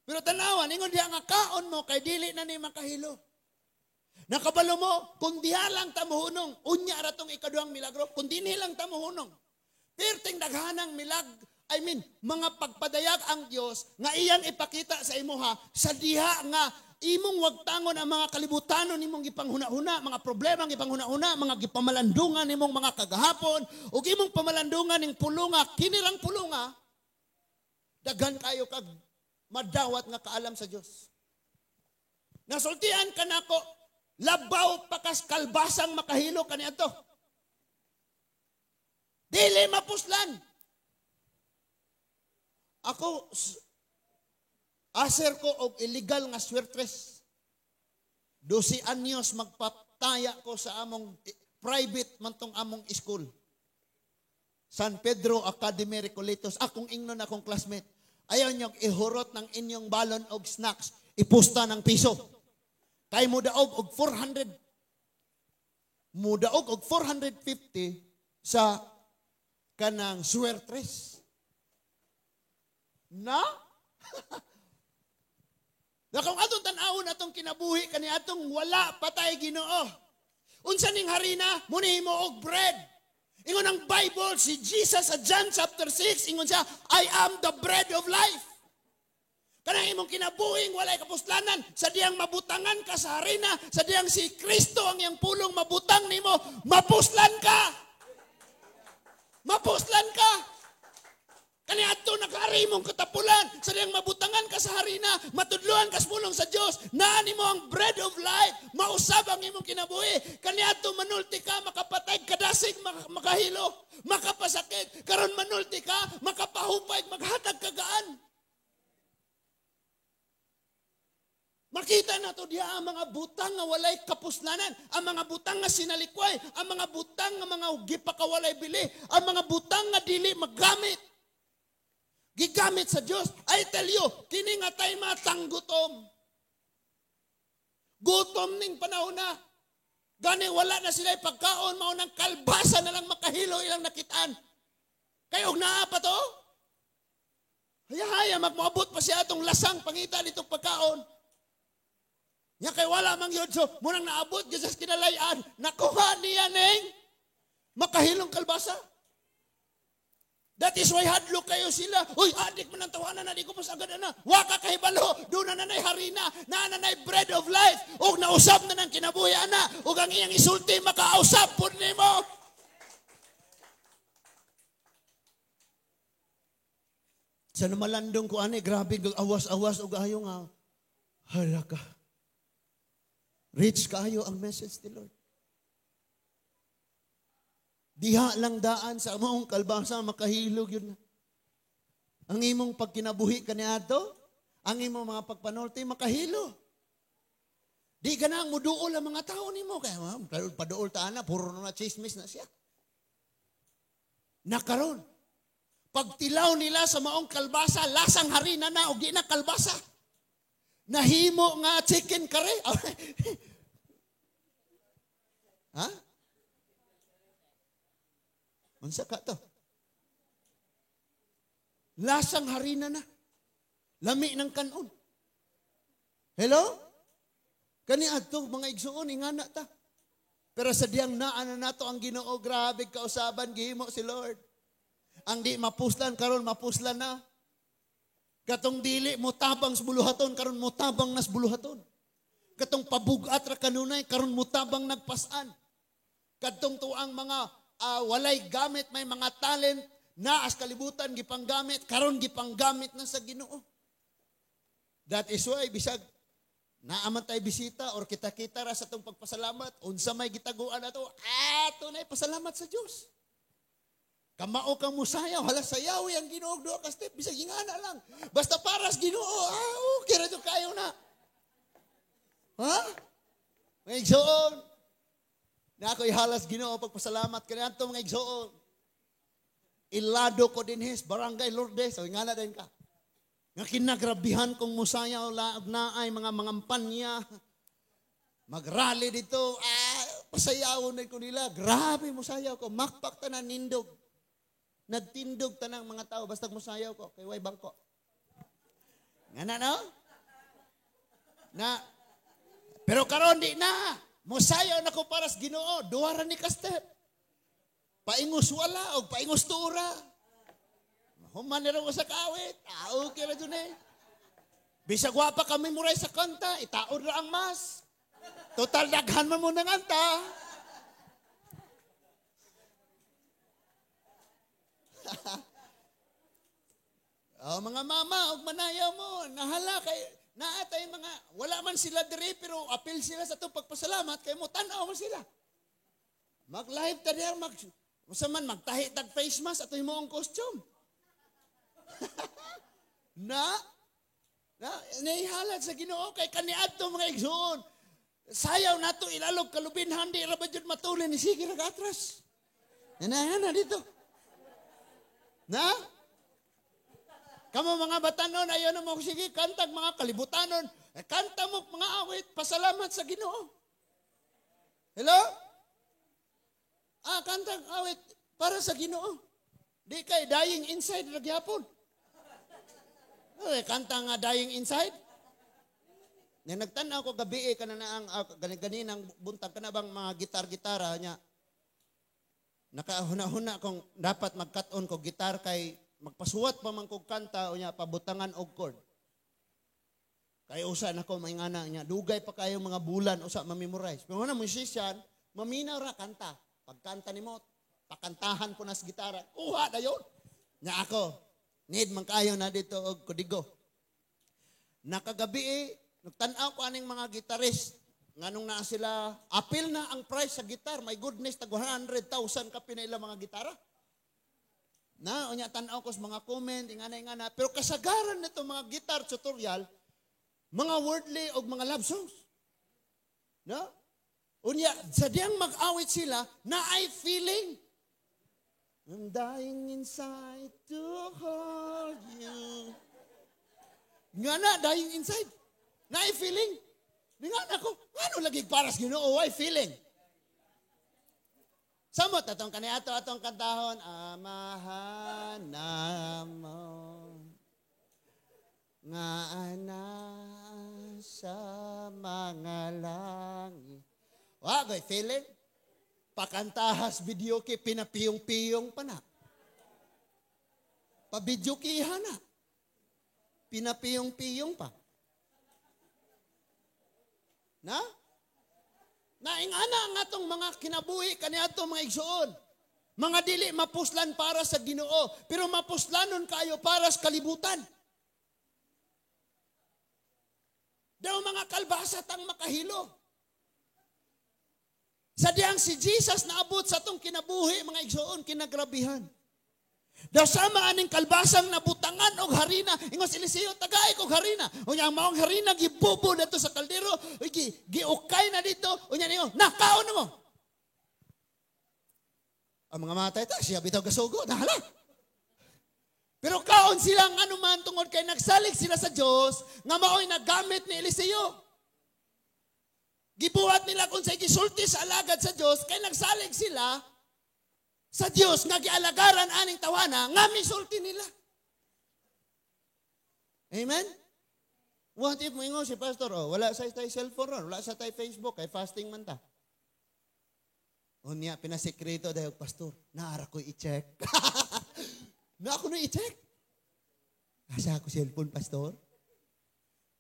[SPEAKER 1] Pero tanawan, ingon diha nga kaon mo kay dili na ni makahilo. Nakabalo mo, kung diha lang ta mohunong, unya ra tong ikaduhang milagro, kung dinhi lang ta mohunong. Perting daghanang milag, I mean, mga pagpadayag ang Dios nga iyang ipakita sa imuha sa diha nga imong wagtangon ang mga kalibutanon nimong gipanghuna-huna, mga problema ang gipanghuna-huna, mga gipamalandungan nimong mga kagahapon, ug imong pamalandungan ning pulunga, kini rang pulunga, daghan kayo kag madawat nga kaalam sa Dios. Nasultian ka nako, labaw pa kas kalbasang makahilo kaniadto. Dili mapuslan. Ako, aser ko og illegal nga swertres. 12 anyos magpataya ko sa among private man tong among school.
[SPEAKER 2] San Pedro Academy Recoletos, akong ingnon akong classmate, ayaw niyo ihurot ng inyong balon og snacks, ipusta ng piso. Kay mudaog og 400, mudaog og 450 sa kanang swertres. Na? Na kung atong tan-awon atong kinabuhi kani atong wala patay Ginoo. Unsa ning harina? Munihimo og bread. Ingon ang Bible, si Jesus sa John chapter 6, ingon siya, "I am the bread of life." Kanang imong kinabuhing walay kapuslanan, sa diyang mabutangan ka sa harina, sa diyang si Kristo ang iyang pulong mabutang nimo, mapuslan ka. Mapuslan ka. Kani adto nakari imong katapulan, sa diyang mabutangan ka sa harina, matudluan ka sa pulong sa Dios, naa nimo ang bread of life, mausab ang imong kinabuhi. Kani adto manulti ka, makapatay, kadasig, makahilo, makapasakit. Karon manulti ka, makapahupay, maghatag kagaan. Makita na to diha ang mga butang nga walay kapuslanan, ang mga butang nga sinalikway, ang mga butang nga mga gipakawalay bili, ang mga butang nga dili magamit. Gigamit sa Dios. I tell you, kini nga time tanggutom. Gutom ning panahon na. Gani wala na sila pagkaon, mao nang kalbasa na lang makahilo ilang nakitaan. Kay og naa pa to? Haya-haya magmoabot pa siya atong lasang pangita nitong pagkaon. Nya kay wala mang yun. So, munang naabot gyud sa kinalayan, nakuha niya ning makahilong kalbasa. That is why hadlok kayo sila. Uy, adik man ang tawanan na, di ko pas agad na. Waka kahibalo, doon na nanay harina, na nanay bread of life. Og nausab na ng kinabuhi, ana. Og ang iyang isulti, makausab po nimo. Sa namalandong ko, ani, grabe, awas-awas, og ayo nga. Hala ka. Rich kayo ang message ni Lord. Diha lang daan sa maong kalbasa, makahilog yun na. Ang imong pagkinabuhi kaniadto, ang imong mga pagpanorte, makahilo. Di ka na ang muduol ang mga tao nimo. Kaya paduol ta na, puro na chismis na siya. Nakaron, pagtilaw nila sa maong kalbasa, lasang harina na o di na kalbasa. Nahimo nga chicken curry. Ha? Unsa ka to? Lasang harina na. Lami ng kanon. Hello? Kani adto mga igsuon ingana ta. Pero sa diyang naa na nato ang Ginoo, grabe kausaban gihimo si Lord. Ang di mapuslan karon mapuslan na. Katong dili mo tabang sa buluhaton karon mo tabang nas buluhaton. Katong pabugat ra kanunay karon mo tabang nagpasan. Kadtong tuang mga walay gamit, may mga talent na as kalibutan gipanggamit, karon gipanggamit na sa Ginoo. That is why bisag naaman tay bisita or kita-kita ra sa atong pagpasalamat, unsa may gitaguan ato, ato nay pasalamat sa Dios. Kamao kang musayaw, hala sayaw ang Ginoo duha ka step, bisag ingana lang. Basta paras Ginoo, okay ra jud kayo na. Ha? Mga igsoon, na ako'y halas Ginoo pagpasalamat kaniadto mga igsoon. Ilado ko dinhis Barangay Lourdes, so ingana din ka. Nga kinagrabihan kong musayaw laag naay mga mangampanya. Magrally dito, pasayawon din ko nila. Grabe musayaw ko, makpak tanan nindog. Nagtindog tanang mga tao basta musayaw ko kay way bangko. Ngana no? Na pero karon di na. Musayaw na ko para sa Ginoo, duha ra ni ka step. Paingos wala og paingos tuura. Human na sa kawit. Okay ra dun eh. Bisag wa pa kami muray sa kanta, itaon ra ang mas. Total daghan man mo ng anta. Oh, mga mama, og manayaw mo, nahala kay naatay mga wala man sila diri pero apil sila sa atong pagpasalamat kay mo tan-aw man sila. Mag-live ta diha, mag usa man magtahi tag face mask ato himoong costume. Na na nahihalat sa Ginoo kay kaniadto mga igsoon. Sayaw nato ilalog kalubinhan di ra ba jud matulin ni sige ra atras. Nanahan na dito. Na? Kamo mga batanon, ayaw na mo sige, kantag mga kalibutanon. Eh, kanta mo mga awit, pasalamat sa Ginoo. Hello? Ah, kantag awit para sa Ginoo. Di kay dying inside ra gyapon. Eh, kanta nga dying inside. Nga nagtan-aw ko gabi eh, kana na ang ganinang buntag, kana bang mga gitar-gitara nya. Nakahuna-huna kung dapat magkat-on ko gitar kay magpasuwat pa man kog kanta o nya pabutangan og chord. Kay usa nako may ngana nya, dugay pa kayo mga bulan usa ma-memorize. Pero na musician, maminaw ra kanta. Pagkanta nimo, pakantahan ko na sa gitara. Kuha na yun. Nya ako, need man kayo na dito og kodigo. Nakagabi eh, nagtan-aw ko aning mga gitarist. Nganong naa sila, apil na ang price sa gitar. My goodness, tag 100,000 kapin na ilang mga gitara. Na, unya tan-aw ko sa mga comment, ingana ingana. Pero kasagaran nito mga guitar tutorial, mga worldly o mga love songs. No? Unya, sa diyang mag-awit sila, na ay feeling. I'm dying inside to hold you. Nga na, dying inside. Na ay feeling. Di nga na ko, ano lagi para sa Ginoo, ay feeling. Samot atong kaniato atong kantahon, Amahan namo nga ana sa mga langit. Wa goy feeling. Pakantahas video kay pinapiyong-piyong pa na. Pa-video kiha na. Pinapiyong-piyong pa. Na? Naingana ang atong mga kinabuhi kaniadto, mga igsoon. Mga dili mapuslan para sa Ginoo, pero mapuslanon kayo para sa kalibutan. Daw mga kalbasa tang makahilo. Sa diyang si Jesus naabot sa atong kinabuhi, mga igsoon, kinagrabihan. Daw sama aning kalbasang nabutangan og harina. Ingon si Eliseo, tagay og harina. Unya ang maong harina gibubo dito sa kaldero, giukay na dito. Unya ningon, nakaon na mo. Ang mga matay ta, siya bitaw gasugo, nahala. Pero kaon sila ang anuman tungod kay nagsalig sila sa Dios nga mao'y nagamit ni Eliseo. Gibuhat nila kung sa gisulti sa alagad sa Dios kay nagsalig sila sa Dios nga gialagaran aning tawana nga misulti nila. Amen? What if moingon si pastor, oh, wala sa tay cellphone ron, wala sa tay Facebook, kay fasting man ta. Unya, pinasekreto dahil, pastor, naara ko i-check. Na ako na i-check. Asa ako cellphone, pastor?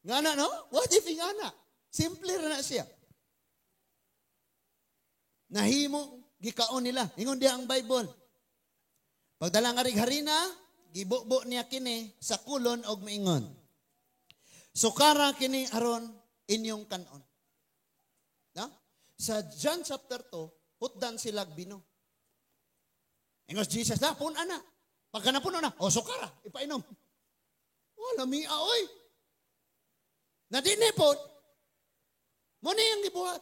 [SPEAKER 2] Nga na, no? What if nga na? Simple ra na siya. Nahimo, gikaon nila. Ingon diha ang Bible. Pagdala nga rig harina, gibubo niya kini sa kulon og miingon. Sukara kini aron inyong kanon. Na? Sa John chapter 2, hutdan sila bino. Ingos Jesus na, pun ana. Pagka napuno na, o sukara, ipainom. Wala mi aoy. Na dinipod, mo ni ang gibuhat.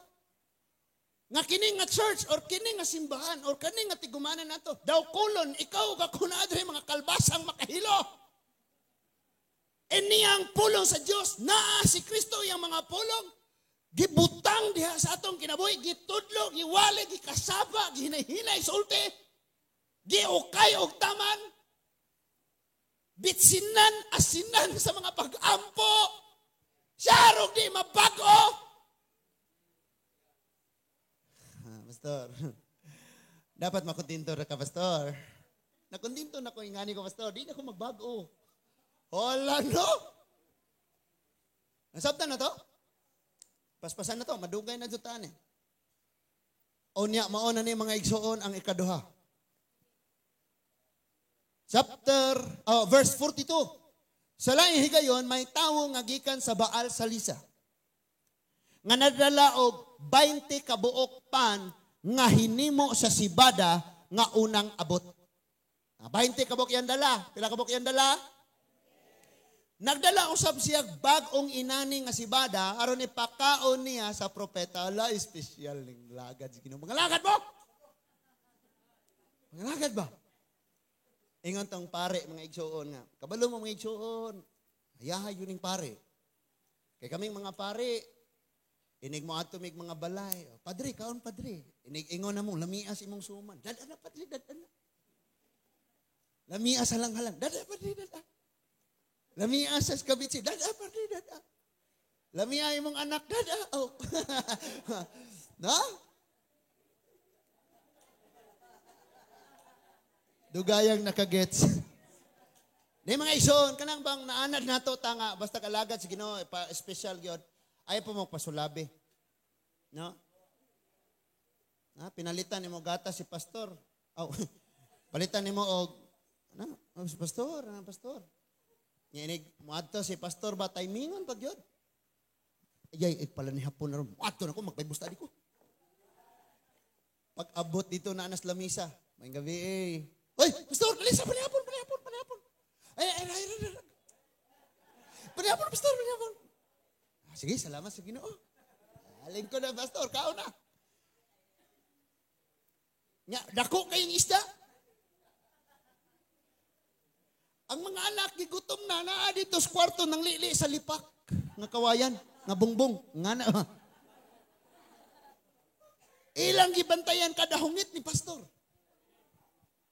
[SPEAKER 2] Nga kini nga church or kini nga simbahan or kini nga tigumanan nato, daw kulon, ikaw ka kunadre mga kalbasang makahilo. E niyang pulong sa Dios, naa si Kristo iyang mga pulong, gibutang diha sa atong kinabuhi, gitudlo, giwali, gikasaba, gihinay-hinay, sulti, giukay og taman, bitsinan, asinan sa mga pag-ampo, siyarog di mabago. Pastor, dapat makontento ra ka, pastor. Nakontento na ko ingani ko, pastor. Di na ko magbago. Hola, no? Nasabtan na to? Paspasan na to. Madugay na jutaan eh. O niya, mauna ni mga igsoon ang ikaduha. Verse 42. Sa laing higayon, may tawo nga gikan sa Baal Salisa nga nadala og 20 kabuok pan nga hinimo sa sibada nga unang abot. 20 kabuok yan dala. Pila kabuok yan dala? Nagdala usab siya bag-ong inani nga sibada aron ipakaon niya sa propeta. Ala, espesyal ning lagad si Ginoo. Mga lagad mo! Mga lagad ba? Ingon tong pare mga igsuon nga. Kabalo mo mga igsuon. Ayahay yun yung pare. Kay kaming mga pare, inig mo ato mig mga balay. Padre, kaon padre. Inig ingon na mo, lamias imong suman. Dada na padre, dada na. Lamias halang-halang. Dada padre, dada. Lamias sa kabitsi. Dada padre, dada. Lamia imong anak, dada. Oh. No? Dugayang nakagets. Di mga ison, kanang bang naanad nato tanga, basta kalagad sa Ginoo, pa special gyud. Ay po mo pasulabi. No? Na pinalitan nimo gata si pastor. Oh, palitan nimo og ano? Oh, si pastor, ano pastor? Nya inig moadto si pastor ba timingon pag gyud. Ayay, pala ni hapon na ron. Moadto na ko magpaibos tadi ko. Pag abot dito na anas lamisa, may gabi eh. Oy, pastor, dali sa panihapon, panihapon, panihapon. Ay, ay, ay, ay, ay. Panihapon, pastor, panihapon. Ah, sige, salamat sa Ginoo. Alin ko na, pastor, kaon na. Nya, dako kayong isda. Ang mga anak, gigutom na, naa dito sa kwarto ng lili sa lipak. Nga kawayan, nga bungbong, nga na. Ilang gibantayan kada hungit ni pastor.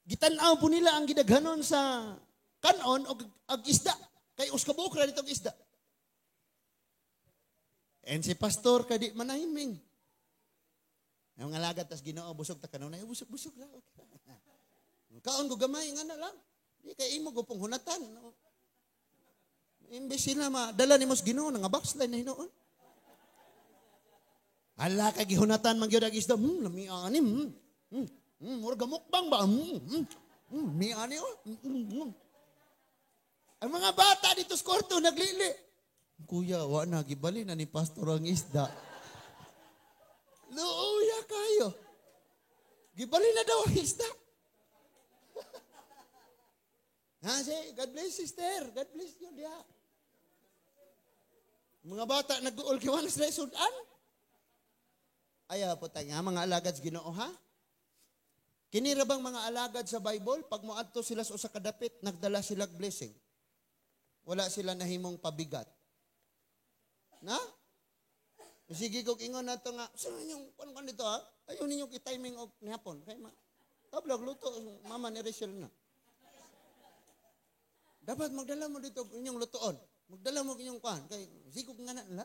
[SPEAKER 2] Gitan-aw po nila ang gidaghanon sa kanon o ag isda. Kay uskabuok ra ditong isda. And si pastor kay di manahiming. Ang alagad tas Ginoo busog ta kanunay, busog-busog ra. Okay. Kaon ko gamay nga na lang. Di kay imo gupong hunatan. No? Imbes sila madala nimo sa Ginoo nga backslide na hinuon. Ala kay gihunatan man gyud ang isda. Lami ani. Murag mukbang ba? Mi ani oh. Ang mga bata dito sa kwarto naglili. Kuya, wa na gibali na ni pastor ang isda. Luoya kayo. Gibali na daw ang isda. Ha, say, God bless sister. God bless you diha. Mga bata nag-uol kay wala sila sudan. Ayaw po tayo nga mga alagad sa Ginoo ha. Kini ra bang mga alagad sa Bible, pag moadto sila sa usa ka dapit, nagdala sila blessing. Wala sila nahimong pabigat. Na? Sige kog ingon nato nga, sa inyong kuan dito ha? Ayaw ninyo ki-timing og nihapon kay ma. Tablag luto mama ni Rachel na. Dapat magdala mo dito og inyong lutoon. Magdala mo og inyong kuan kay sige kog nga na la.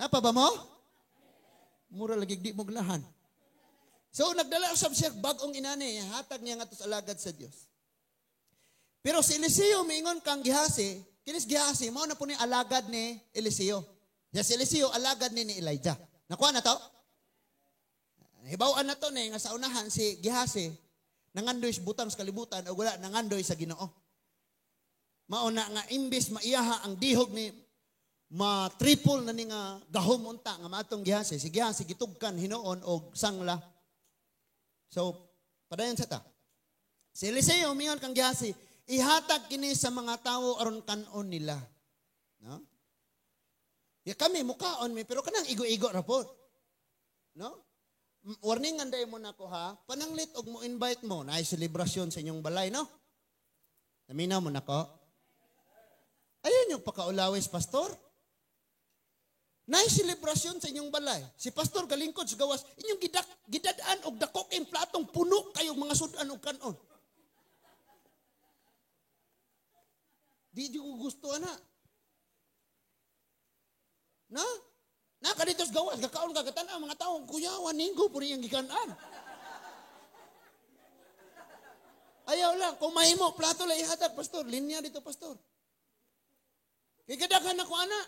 [SPEAKER 2] Napa ba mo? Mura lagi di mo ganahan. So nagdala usab siya bag-ong inani, hatag niya ngadto sa alagad sa Dios. Pero si Eliseo miingon kang Gehasi, kinis Gehasi mao na po ni alagad ni Eliseo. Ya si Eliseo alagad ni Elijah. Nakuha na to? Hibaw-an na to ni nga sa unahan si Gehasi nangandoy sa butang sa kalibutan o wala nangandoy sa Ginoo. Mao na nga imbis maiyaha ang dihog ni ma-triple na ni nga gahom unta nga maatong Gehasi. Si Gehasi gitugkan hinuon og sangla. So, padayon sa ta. Si Eliseo mingon kang Gehasi, ihatag kini sa mga tawo aron kan-on nila. No? Ya kami mukaon mi pero kanang igo-igo ra pod. No? Warningan day mo nako ha, pananglit og mo invite mo naay selebrasyon sa inyong balay, no? Naminaw mo nako. Ayun yung pakaulawis, pastor. Naay selebrasyon sa inyong balay. Si pastor galingkod sa gawas, inyong gidad-an og dakok ing platong puno kayong mga sudan og kanon. Di ko gusto ana. Na? Na kadito sa gawas, kakaon ka katan-aw mga tawo, kuya waninggo pud iyang gikan-an. Ayaw lang, kung mahimo plato lang ihatag pastor, linya dito pastor. Kay kadaghan ako ana.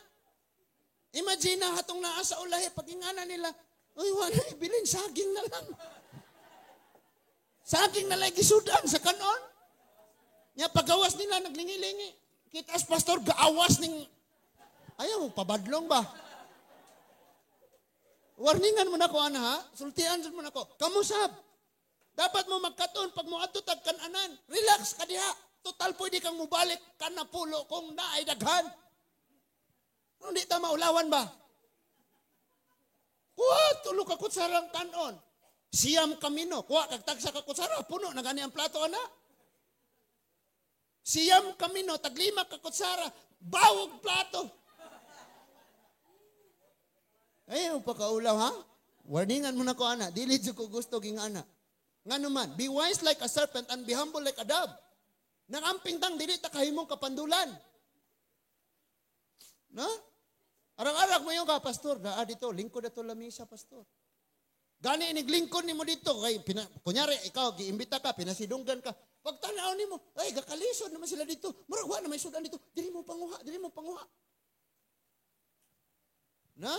[SPEAKER 2] Imagine na hatong naa sa ulahi pag ingana nila, uy wala ibilin saging na lang. Saging na lang gisudan sa kanon. Nya pagawas nila naglingi-lingi. Kitas pastor gaawas ning ayaw mo pabadlong ba? Warningan mo na ko ana ha, sultian mo na ko. Kamusab. Dapat mo magkaton pag moadto tag kananan. Relax ka diha. Total pwede kang mubalik kanapulo kung naay daghan. Hindi ta maulawan ba? Kuha, tulo ka kutsarang kanon. Siyam kamino, kuha kag tagsa ka kutsara, puno na gani ang plato ana. Siyam kamino, taglima ka kutsara, bawog plato. Ay, pakaulaw ha? Warningan mo na ko ana, dili jud ko gusto ging ana. Ngano man, be wise like a serpent and be humble like a dove. Nangamping tang dili ta kahimong kapandulan. No? Arang-arang mo yung ka, pastor, naa dito, lingkod ato lamisa, pastor. Gani iniglingkod nimo dito kay kunyari ikaw giimbita ka, pinasidunggan ka. Pagtanaw nimo, ay gakalisod naman sila dito. Murag wa na may sudan dito. Dili mo panguha, dili mo panguha. Na?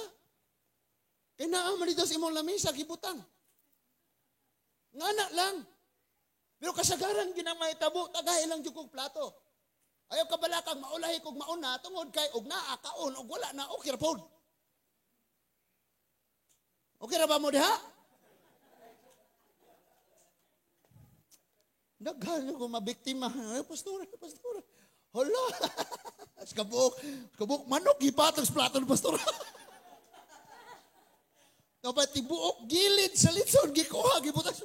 [SPEAKER 2] Kay naa man dito sa imong lamisa gibutang. Ngana lang. Pero kasagaran ginang mahitabo, tagahi lang jud kog plato. Ayaw kabalakang maulahi kog mauna tungod kay og naa kaon og wala na okay ra pod. Okay ra ba mo diha? Daghan ko mabiktima. Ay, pastor, pastor. Hala. Kabuk manok gipatag sa plato ni pastor. Dapat tibuok gilid sa litson gikuha gibutang.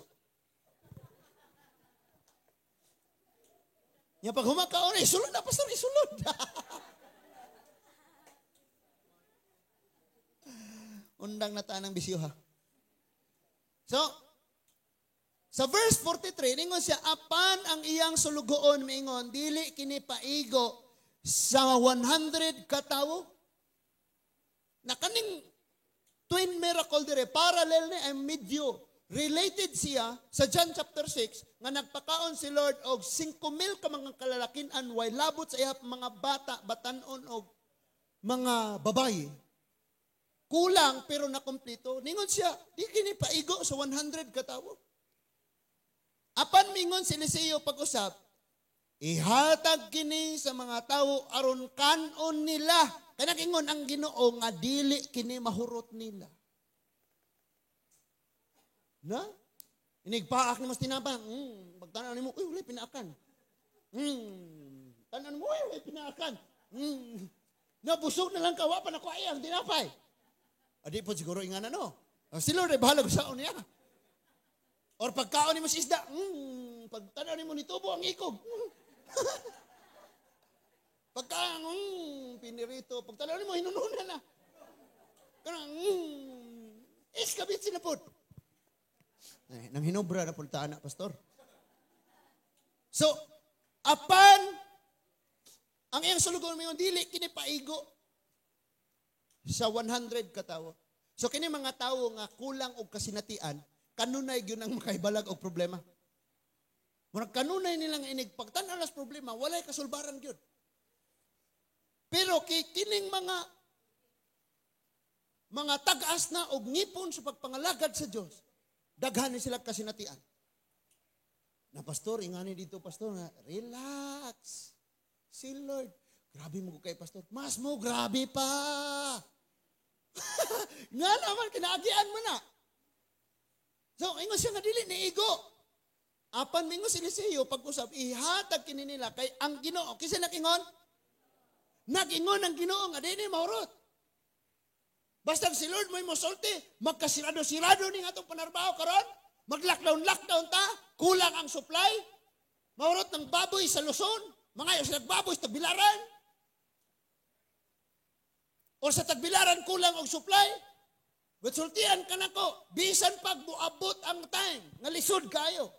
[SPEAKER 2] Nya pag humakaon, isulod na pastor, isulod. Undang na ta ng bisyo ha. So, sa verse 43, ningon siya, apan ang iyang sulugoon, mingon, dili kini paigo sa 100 katawo. Na kaning twin miracle dire, parallel ni ang medyo related siya sa John chapter 6 nga nagpakaon si Lord og 5,000 ka mga kalalakian way labot sa iya mga bata, batan-on og mga babayi. Kulang pero nakumpleto. Ningon siya, di kini paigo sa 100 katawo. Apan mingon si Eliseo pag-usap, ihatag kini sa mga tawo aron kan-on nila. Kay nagingon ang Ginoo nga dili kini mahurot nila. Na? Inigpaak ni mas tinapang. Pagtanaw nimo, uy, wala pinaakan. Tanaw mo, uy, wala pinaakan. Nabusog na lang ka, wa pa na ko ay ang tinapay. Adi po siguro ingana no. Si Lord ay bahala sa niya. Or pagkaon nimo sa isda, pagtanaw nimo nitubo ang ikog. Pagka pinirito, pagtanaw nimo hinununa na. Kanang iskabit sinapod. Ay, nang hinobra na punta anak, pastor. So, apan ang iyang sulugoon mo dili kini paigo sa 100 katawo. So kini mga tawo nga kulang og kasinatian, kanunay gyud ang makahibalag og problema. Murag kanunay nilang inig pagtan-aw las problema, walay kasulbaran gyud. Pero kay kining mga tag-as na og ngipon sa pagpangalagad sa Dios, daghan ni sila kasinatian. Na pastor, ingani dito pastor, na relax. Si Lord, grabe mo kay pastor. Mas mo grabe pa. Nga naman kinaagian mo na. So, ingon siya nga dili ni igo. Apan mingon si Eliseo pag-usap, ihatag kini nila kay ang Ginoo. Kinsa nagingon? Nagingon ang Ginoo nga dili mahurot. Basta si Lord mo'y mosulti, magkasirado-sirado ni atong panarbaho karon, mag-lockdown-lockdown ta, kulang ang supply, mahurot ng baboy sa Luzon, mga sa nagbaboy sa Tagbilaran. O sa Tagbilaran kulang og supply. But sultian ka nako, bisan pag muabot ang time, nga lisod kayo.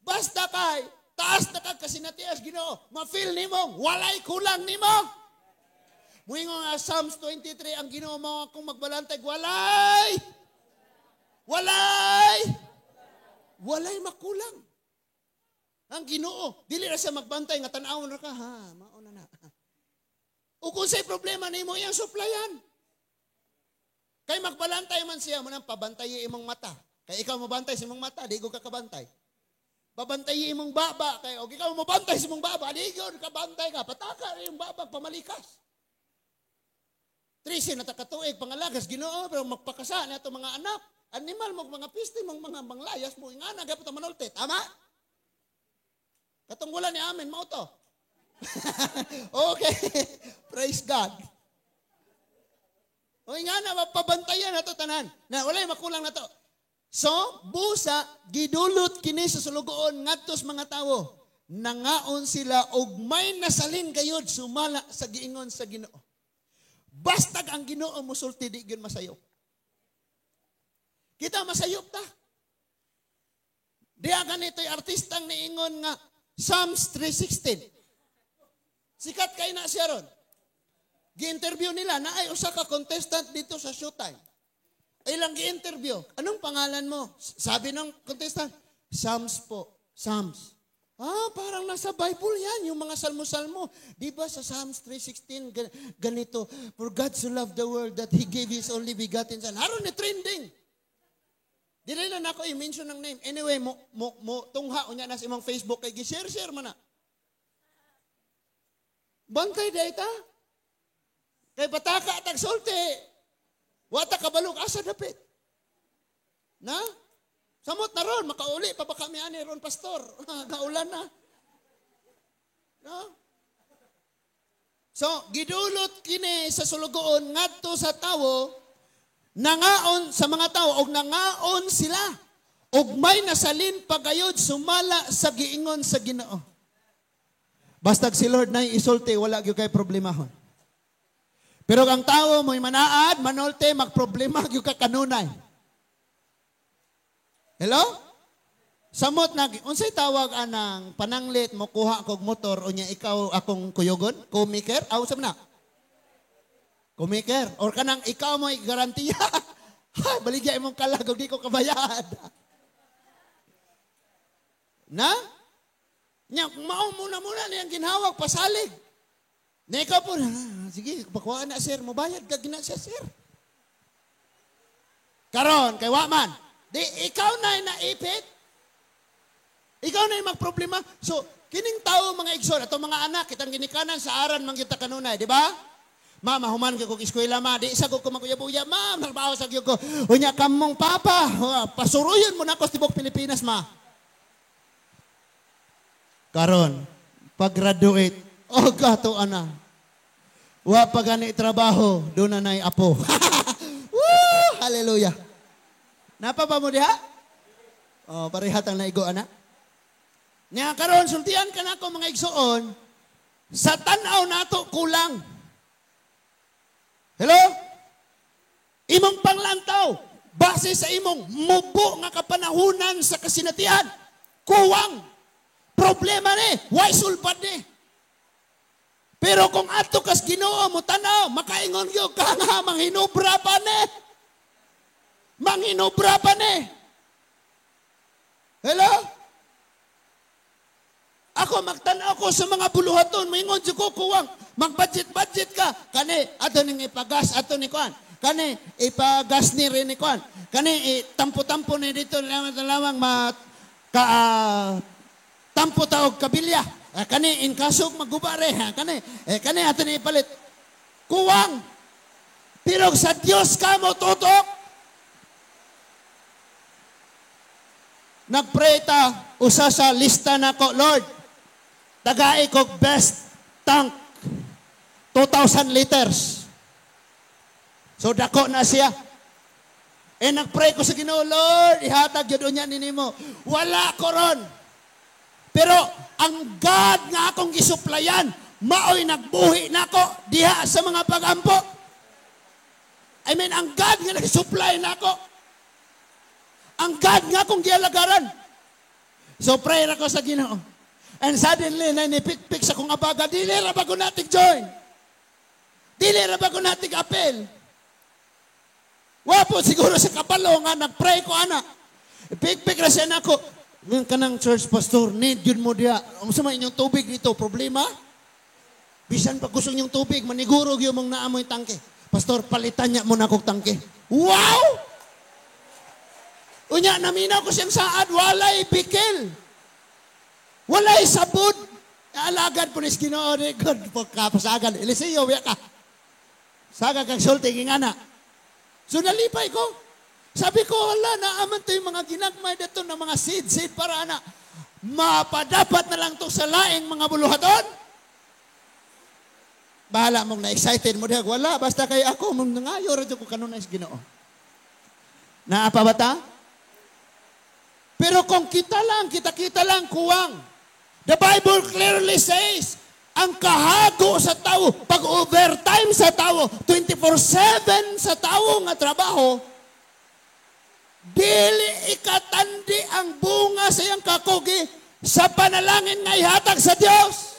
[SPEAKER 2] Basta kay taas na kag kasinatias Ginoo, ma-feel nimo walay kulang nimo. Muingon nga Psalms 23, ang Ginoo mo akong magbalantay, walay! Walay! Walay makulang. Ang Ginoo, dili ra siya magbantay nga tan-awon ra ka, ha, mauna na. O kung sa'y problema nimo, iyang supplyan. Kay magbalantay man siya, munang pabantay imong mata. Kay ikaw mabantay sa imong mata, di ko kakabantay. Babantay imong baba, kay og ikaw mabantay sa imong baba, di ko kabantay ka, pataka imong baba pamalikas. 13 na takatuig pangalagas Ginoo pero magpakasa na ato mga anak, animal mo mga piste mong mga manglayas mo ingana gapot ang manulte, tama? Katong wala ni amen mao to. Okay. Praise God. O ingana mapabantayan nato tanan. Na walay makulang nato. So, busa, gidulot kini sa sulugoon ngadto sa mga tawo. Nangaon sila og may nasalin gayud sumala sa giingon sa Ginoo. Bastag ang Ginoo musulti, di gyud masayop. Kita masayop ta. Diya ganito'y artistang niingon nga Psalms 3:16. Sikat kay na siya ron. Gi-interview nila na ay usa ka contestant dito sa Showtime. Ilang gi-interview. "Anong pangalan mo?" Sabi ng contestant, "Psalms po." "Psalms. Ah, parang nasa Bible yan, yung mga salmo-salmo. Di ba sa Psalms 3:16, ganito, 'For God so loved the world that He gave His only begotten Son.'" Haron ni trending. Dili na nako i-mention ng name. Anyway, mo tungha unya na sa imong Facebook kay gi-share-share man na. Bantay data. Kay pataka tag sulti. Wa ta kabalo asa dapit. Na? Samot na ron, makauli pa ba kami ani ron, pastor? Kaulan na. No? So, gidulot kini sa sulugoon ngadto sa tawo, nangaon sa mga tawo og nangaon sila og may nasalin pagayod sumala sa giingon sa Ginoo. Bastag si Lord na isulti, wala gyud kay problemahon. Pero ang tawo mo'y manaad, manolte, magproblema gyud ka kanunay. Hello? Samot na, unsay tawag anang pananglit mo kuha kog motor unya ikaw akong kuyogon? Co-maker? Aw, sa na? Co-maker. Or kanang ikaw mo garantiya. Ha, baligya imong kalag og di ko kabayad. Na? Nya, mao muna muna niyang ginhawag pasalig. Na ikaw po, "Ah, sige, pakuha na, sir, mobayad ka gina siya, sir." Karon, kay wa man. Di, ikaw na naipit. Ikaw na yung magproblema. So, kining tao, mga igsoon, atong mga anak, kitang ginikanan sa aran man kita kanunay, di ba? "Ma, mahuman kay kog eskwela, ma. Di sa ko maguya-buya, ma. Trabaho sa gyud ko." Unya kamong papa, pasuruyon mo na ako sa tibok Pilipinas, ma. Karon, pag-graduate, oh gato ana. Wa pa gani trabaho, doon na na'y apo. Woo! Hallelujah. Napa pa mo diha? Oh, parehat ang naigo ana. Nya karon sultian ka nako, mga igsoon, sa tan-aw nato kulang. Hello? Imong panglantaw, base sa imong mubo nga kapanahunan sa kasinatian, kuwang. Problema ni, why sulpad ni? Pero kung ato kas Ginoo mo tanaw, makaingon gyud ka nga manghinubra pa ni. Manghinubra pa ni. Hello? Ako magtan-aw ko sa mga buluhaton, moingon jud ko kuwang. Mag-budget-budget ka. Kani ato ning ipagas ato ni kuan. Kani ipagas ni rin ni kuan. Kani tampo-tampo ni dito lamang ma ka tampo ta og kabilya. Kani in kasog maguba re. Ha? Kani kani ato ni ipalit. Kuwang. Pero sa Dios ka mo tutok. Nagpray ta usa sa lista nako, "Lord, tagai kog best tank 2,000 liters." So dako na siya. Eh nagpray ko sa Ginoo, "Lord, ihatag gyud unya nimo." Wala ko ron. Pero ang God nga akong gisuplayan, maoy nagbuhi nako diha sa mga pagampo. I mean, ang God nga nagsupply nako. Ang God nga akong gialagaran. So pray ako sa Ginoo. And suddenly, na nipikpik sa kong abaga, "Dili ra ba ko natig join? Dili ra ba ko natig apel?" Wa po siguro sa kabalo nga nagpray ko ana. Pikpik ra siya nako. "Ngayon ka ng church pastor, need yun mo diya. Unsa man inyong tubig dito, problema? Bisan pa gusto inyong tubig, maniguro gyud mong naamoy tangke. Pastor, palitan niya mo na kog tangke." Wow! Unya, naminaw ko siyang saad, walay bikil. Walay sabod. Alagad po ni Ginoo ni God pagkapasagan. Eliseo, wiya ka. Saga kag sulti ngana. So nalipay ko. Sabi ko, wala, naaman to yung mga ginagmay dito ng mga seed, seed para ana. Mapadapat na lang to sa laing mga buluhaton. Bahala mong na-excited mo diha. Wala, basta kay ako, mong nangayo, radyo ko kanunay sa Ginoo. Naa pa ba ta? Pero kung kita lang, kita-kita lang, kuwang. The Bible clearly says, ang kahago sa tao, pag overtime sa tao, 24/7 sa tao nga trabaho, dili ikatandi ang bunga sa iyang kakugi sa panalangin nga ihatag sa Dios.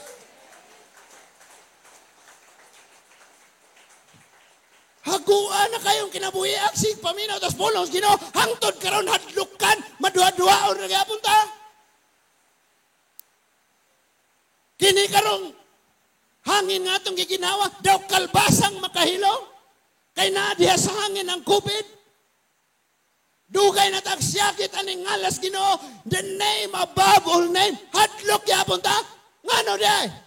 [SPEAKER 2] Haguan na kayong kinabuhi agsig paminaw tas pulong Ginoo hangtod karon hadlukan maduha-duhaon ra gyapon ta. Kini karong hangin nga atong giginawa daw kalbasang makahilo kay naa diha sa hangin ang COVID. Dugay na tagsyakit aning ngalas Ginoo, the name above all name, hadlok gyapon ta. Ngano di?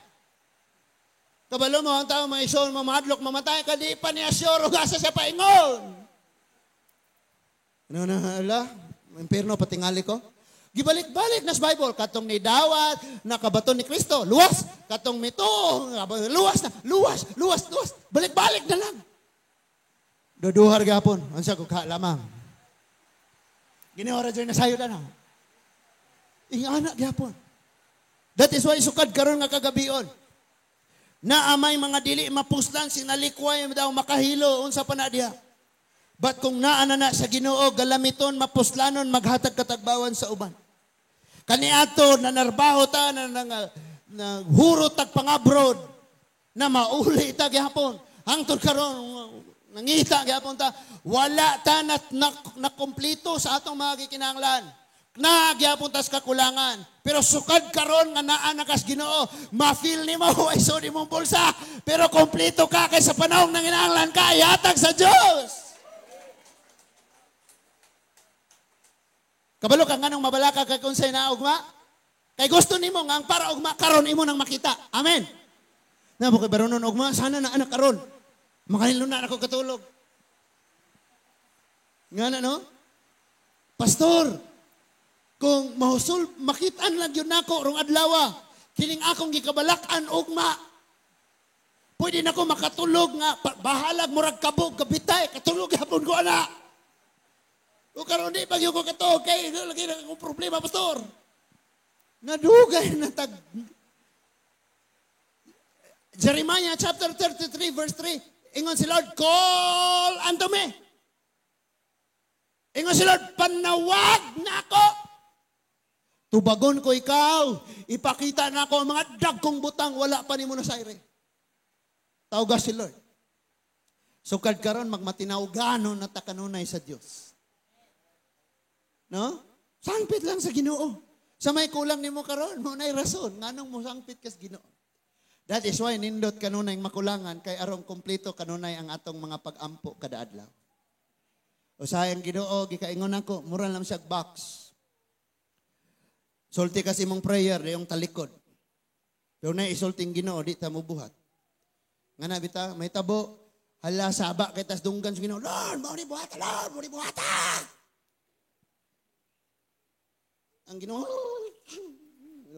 [SPEAKER 2] Kabalo mo ang tao mga ison, mamadlok, mamatay ka, di pa niya sure, asa siya paingon. Ano na, ala, impierno, patingali ko. Gibalik-balik na sa Bible, katong nidawat, nakabaton ni Kristo, luwas, katong mito, luwas na, luwas, luwas, luwas, balik-balik na lang. Duduhar gapon, ansa ko ka lamang. Ginihora dyan na sayo na. Ingana gyapon. That is why sukad karon nga kagabion. Na amay mga dili mapuslan sinalikway daw makahilo unsa pa na diha. But kung naa na sa Ginoo galamiton mapuslanon maghatag katagbawan sa uban. Kaniadto nanarbaho ta na nahurot tag pangabroad na mauli ta gyapon. Hangtod karon nangita gyapon ta wala ta na kompleto sa atong mga gikinahanglan. Nagyapon tas kakulangan. Pero sukad karon nga naa na kas Ginoo, ma-feel nimo ay so di mong bulsa, pero kompleto ka kay sa panahon nang kinahanglan ka ihatag sa Dios. Kabalo ka nganong mabalaka kay kung say na ugma? Kay gusto nimo nga ang para ugma karon imo nang makita. Amen. Na mo kay baronon ugma sana na anak karon. Makahilo na ako katulog. Nga na no? Pastor, kung mahusul, makitaan lang yun nako rong adlawa. Kining akong gikabalak-an ugma. Pwede na ko makatulog nga, bahalag murag kabog, kabitay, katulog hapon ko ana. O karon di bagyo ko katulog, kay lagi na akong problema, pastor. Nadugay na tag... Jeremiah chapter 33 verse 3, ingon si Lord, call unto me. Ingon si Lord, panawag na ako. Tubagon ko ikaw, ipakita na ako ang mga dagkong butang, wala pa nimo na sayre. Tawga si Lord. Sukad karon magmatinawganon na ta kanunay sa Dios. No? Sangpit lang sa Ginoo. Sa may kulang nimo karon, mo nay rason nganong mo sangpit kas Ginoo. That is why nindot kanunay makulangan kay arong kompleto kanunay ang atong mga pag-ampo kada adlaw. Usahay ang Ginoo gikaingon nako, mura lang siya box. Sulti kasi mong prayer, yung talikod. Pero na isulting Ginoo, di ta mo buhat. Nga na bita, may tabo, hala saba kay tas dunggan sa Ginoo, Lord, mo ni buhata, Lord, mo ni buhata. Ang Ginoo,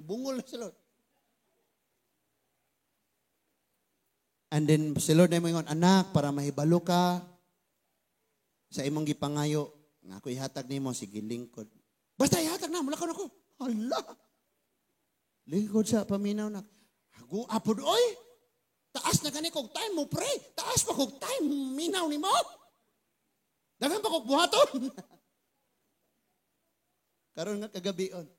[SPEAKER 2] bungol na si Lord. And then si Lord na moingon, anak, para mahibalo ka sa imong gipangayo, nga ako ihatag nimo, sige lingkod. Basta ihatag na, mula ka na ko. Hala! Lingkod sa paminaw na. Hago, apod, oy! Taas na gani kog time mo, pray. Taas pa kog time, minaw ni mo. Daghan pa kog buhaton. Karon nga kagabion,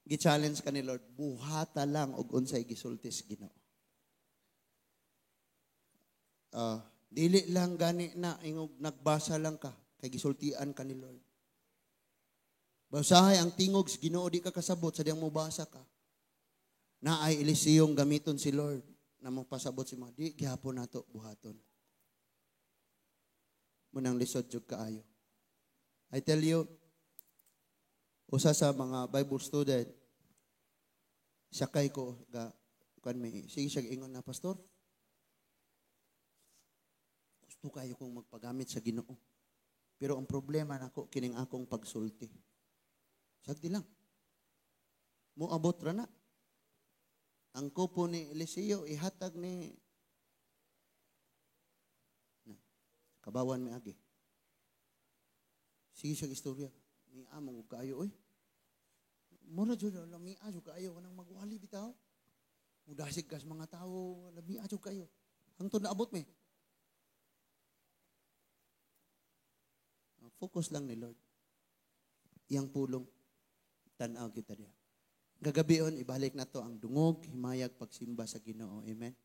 [SPEAKER 2] gi-challenge ka ni Lord, buhata lang og unsay gisultis Ginoo. Dili lang gani na ingog nagbasa lang ka kay gisultian ka ni Lord. Basahay ang tingog sa Ginoo di ka kasabot sa diyang mobasa ka. Naay Eliseyong gamiton si Lord na mopasabot si mga di gihapon nato buhaton. Munang lisod jud kaayo. I tell you, usa sa mga Bible student sakay ko ga kan may sige siya ingon na pastor. Gusto kayo kong magpagamit sa Ginoo. Pero ang problema nako kining akong pagsulti. Sagdi lang. Moabot ra na. Ang kupo ni Eliseo ihatag ni na, kabawan mi agi. Sige siya istorya. Ni among og kaayo oy. Mura jud lamia jud kaayo kanang magwali bitaw. Mudasig kas mga tawo, lamia jud kayo. Hangtod naabot mi. Focus lang ni Lord. Iyang pulong, tan-aw kita diha. Gagabion, ibalik na to ang dungog, himayag, pagsimba sa Ginoo. Amen.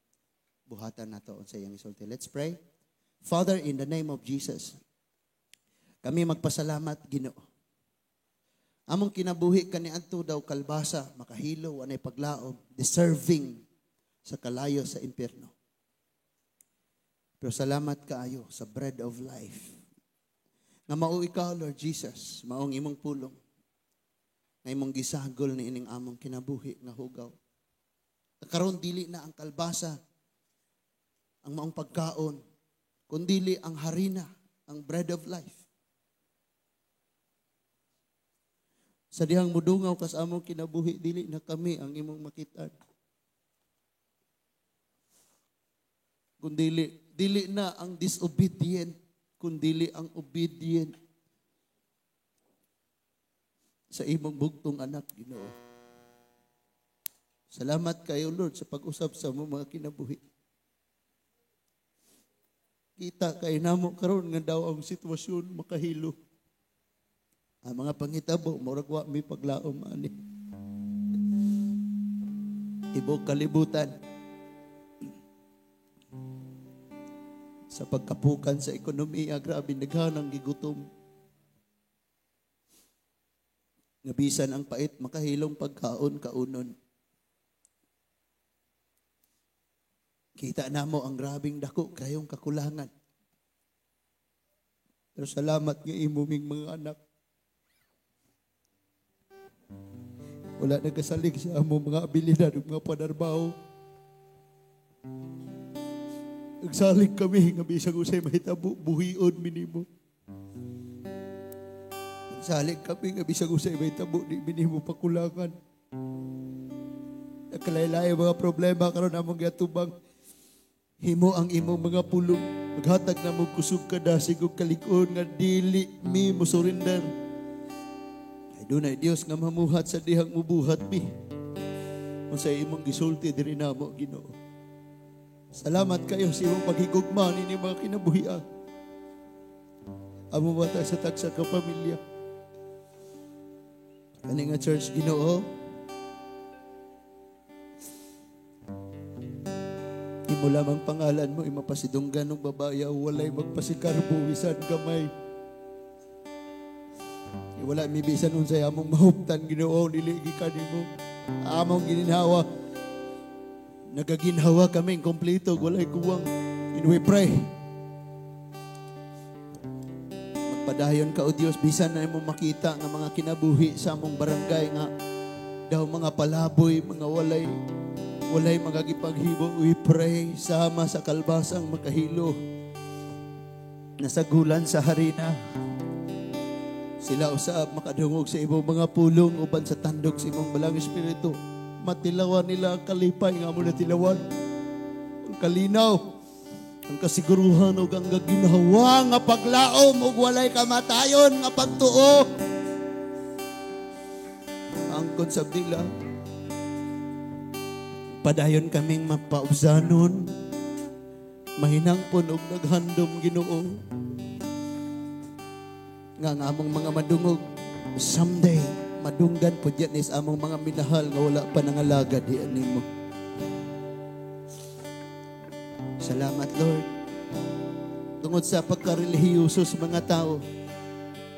[SPEAKER 2] Buhatan na to sa iyang isulti. Let's pray. Father, in the name of Jesus, kami magpasalamat, Ginoo. Among kinabuhi kaniadto daw kalbasa, makahilo, anay paglaom, deserving sa kalayo sa impyerno. Pero salamat kaayo sa bread of life. Nga mao ikaw, Lord Jesus, maong imong pulong, nga imong gisagol ni ining among kinabuhi nga hugaw. Karon dili na ang kalbasa, ang maong pagkaon, kundili ang harina, ang bread of life. Sa dihang mudungaw kas among kinabuhi, dili na kami ang imong makitaan. Kundili, dili na ang disobedient, kundili ang obedient sa imong bugtong anak, Ginoo. Salamat kayo, Lord, sa pag-usap sa among mga kinabuhi. Kita kay namo karon nga daw ang sitwasyon makahilo. Ang mga pangitabo, murag wa mi paglaom ani. Tibok kalibutan. Sa pagkapukan sa ekonomiya, grabe naghanang gigutom. Nga bisan ang pait, makahilong pagkaon, kaunon. Kita namo ang grabing dako kayong kakulangan. Pero salamat nga imo ming mga anak. Wala nagasalig sa among mga abilidad ug mga panarbaho. Nagsalig kami nga bisag usay mahitabo, buhion minimo. Nagsalig kami nga bisag usay mahitabo, di minimo pakulangan. Nagkalaylay mga problema karon among giatubang. Himo ang imong mga pulong, maghatag na mo kusog kadasig ug kalig-on nga dili mi mo surrender. Ay dunay Dios nga mamuhat sa dihang mubuhat mi. Unsay imong gisulti diri namo, Ginoo. Salamat kayo sa imong paghigugma nini mga kinabuhian. Amo bata sa tagsa ka pamilya. Kani nga church, Ginoo, imo lamang pangalan mo, imapasidunggan og babaya, walay magpasikarbo, bisan gamay. Wala mi bisan unsay among mahuptan, Ginoo, dili gikan nimo. Among gininhawa. Nagaginhawa kami, kompleto, walay kuwang. And we pray. Magpadayon ka, O Dios, bisan na imo makita nga mga kinabuhi sa among barangay nga daw mga palaboy, mga walay mga gipaghimo. We pray sama sa kalbasang makahilo. Nasagulan sa harina. Sila usab makadungog sa imong mga pulong uban sa tandog sa imong balang espiritu. Matilawan nila ang kalipay nga amo natilawan. Ang kalinaw, ang kasiguruhan ug ang gaginhawa nga paglaom ug walay kamatayon nga pagtuo. Ang konsab nila, padayon kaming mapaubsanon, mahinangpon og naghandom, Ginoo. Nga ang among mga madungog, someday, madunggan po dyan is among mga minahal nga wala pa nangalaga diyan nimo. Salamat, Lord. Tungod sa pagkarelihiyoso sa mga tao,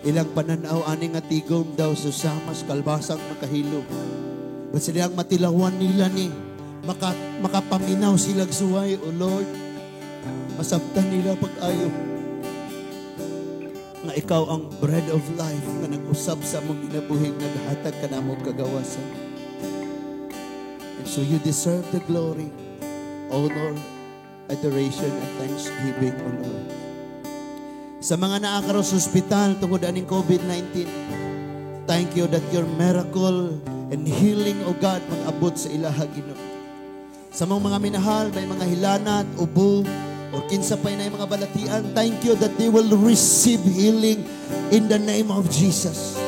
[SPEAKER 2] ilang pananaw ani nga tigom daw susamas kalbasang makahilo. But sila ang matilawan nila ni, makapaminaw silag suway, O Lord. Masabtan nila pag-ayo nga ikaw ang bread of life nga nag-usab sa among kinabuhi, naghatag ka na among kagawasan. And so you deserve the glory, honor, adoration, and thanksgiving, O Lord. Sa mga naakaroon sa ospital tungod aning COVID-19, thank you that your miracle and healing, O God, mag-abot sa ilaha, Ginoo. Sa mga minahal, may mga hilanat, ubo, o kinsa pa'y na mga balatian, thank you that they will receive healing in the name of Jesus.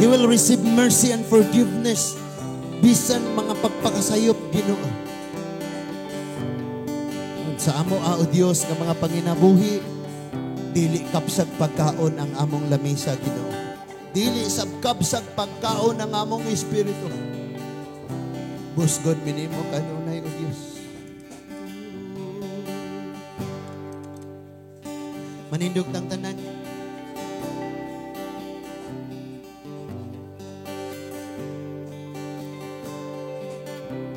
[SPEAKER 2] They will receive mercy and forgiveness. Bisan mga pagpakasayop, Ginoo. Sa amo, o Dios, nga mga panginabuhi, dili kabsag pagkaon ang among lamisa, Ginoo. Dili sab kabsag pagkaon ang among espiritu. Busgon mi nimo kanunay, O Dios. Manindog tang tanan.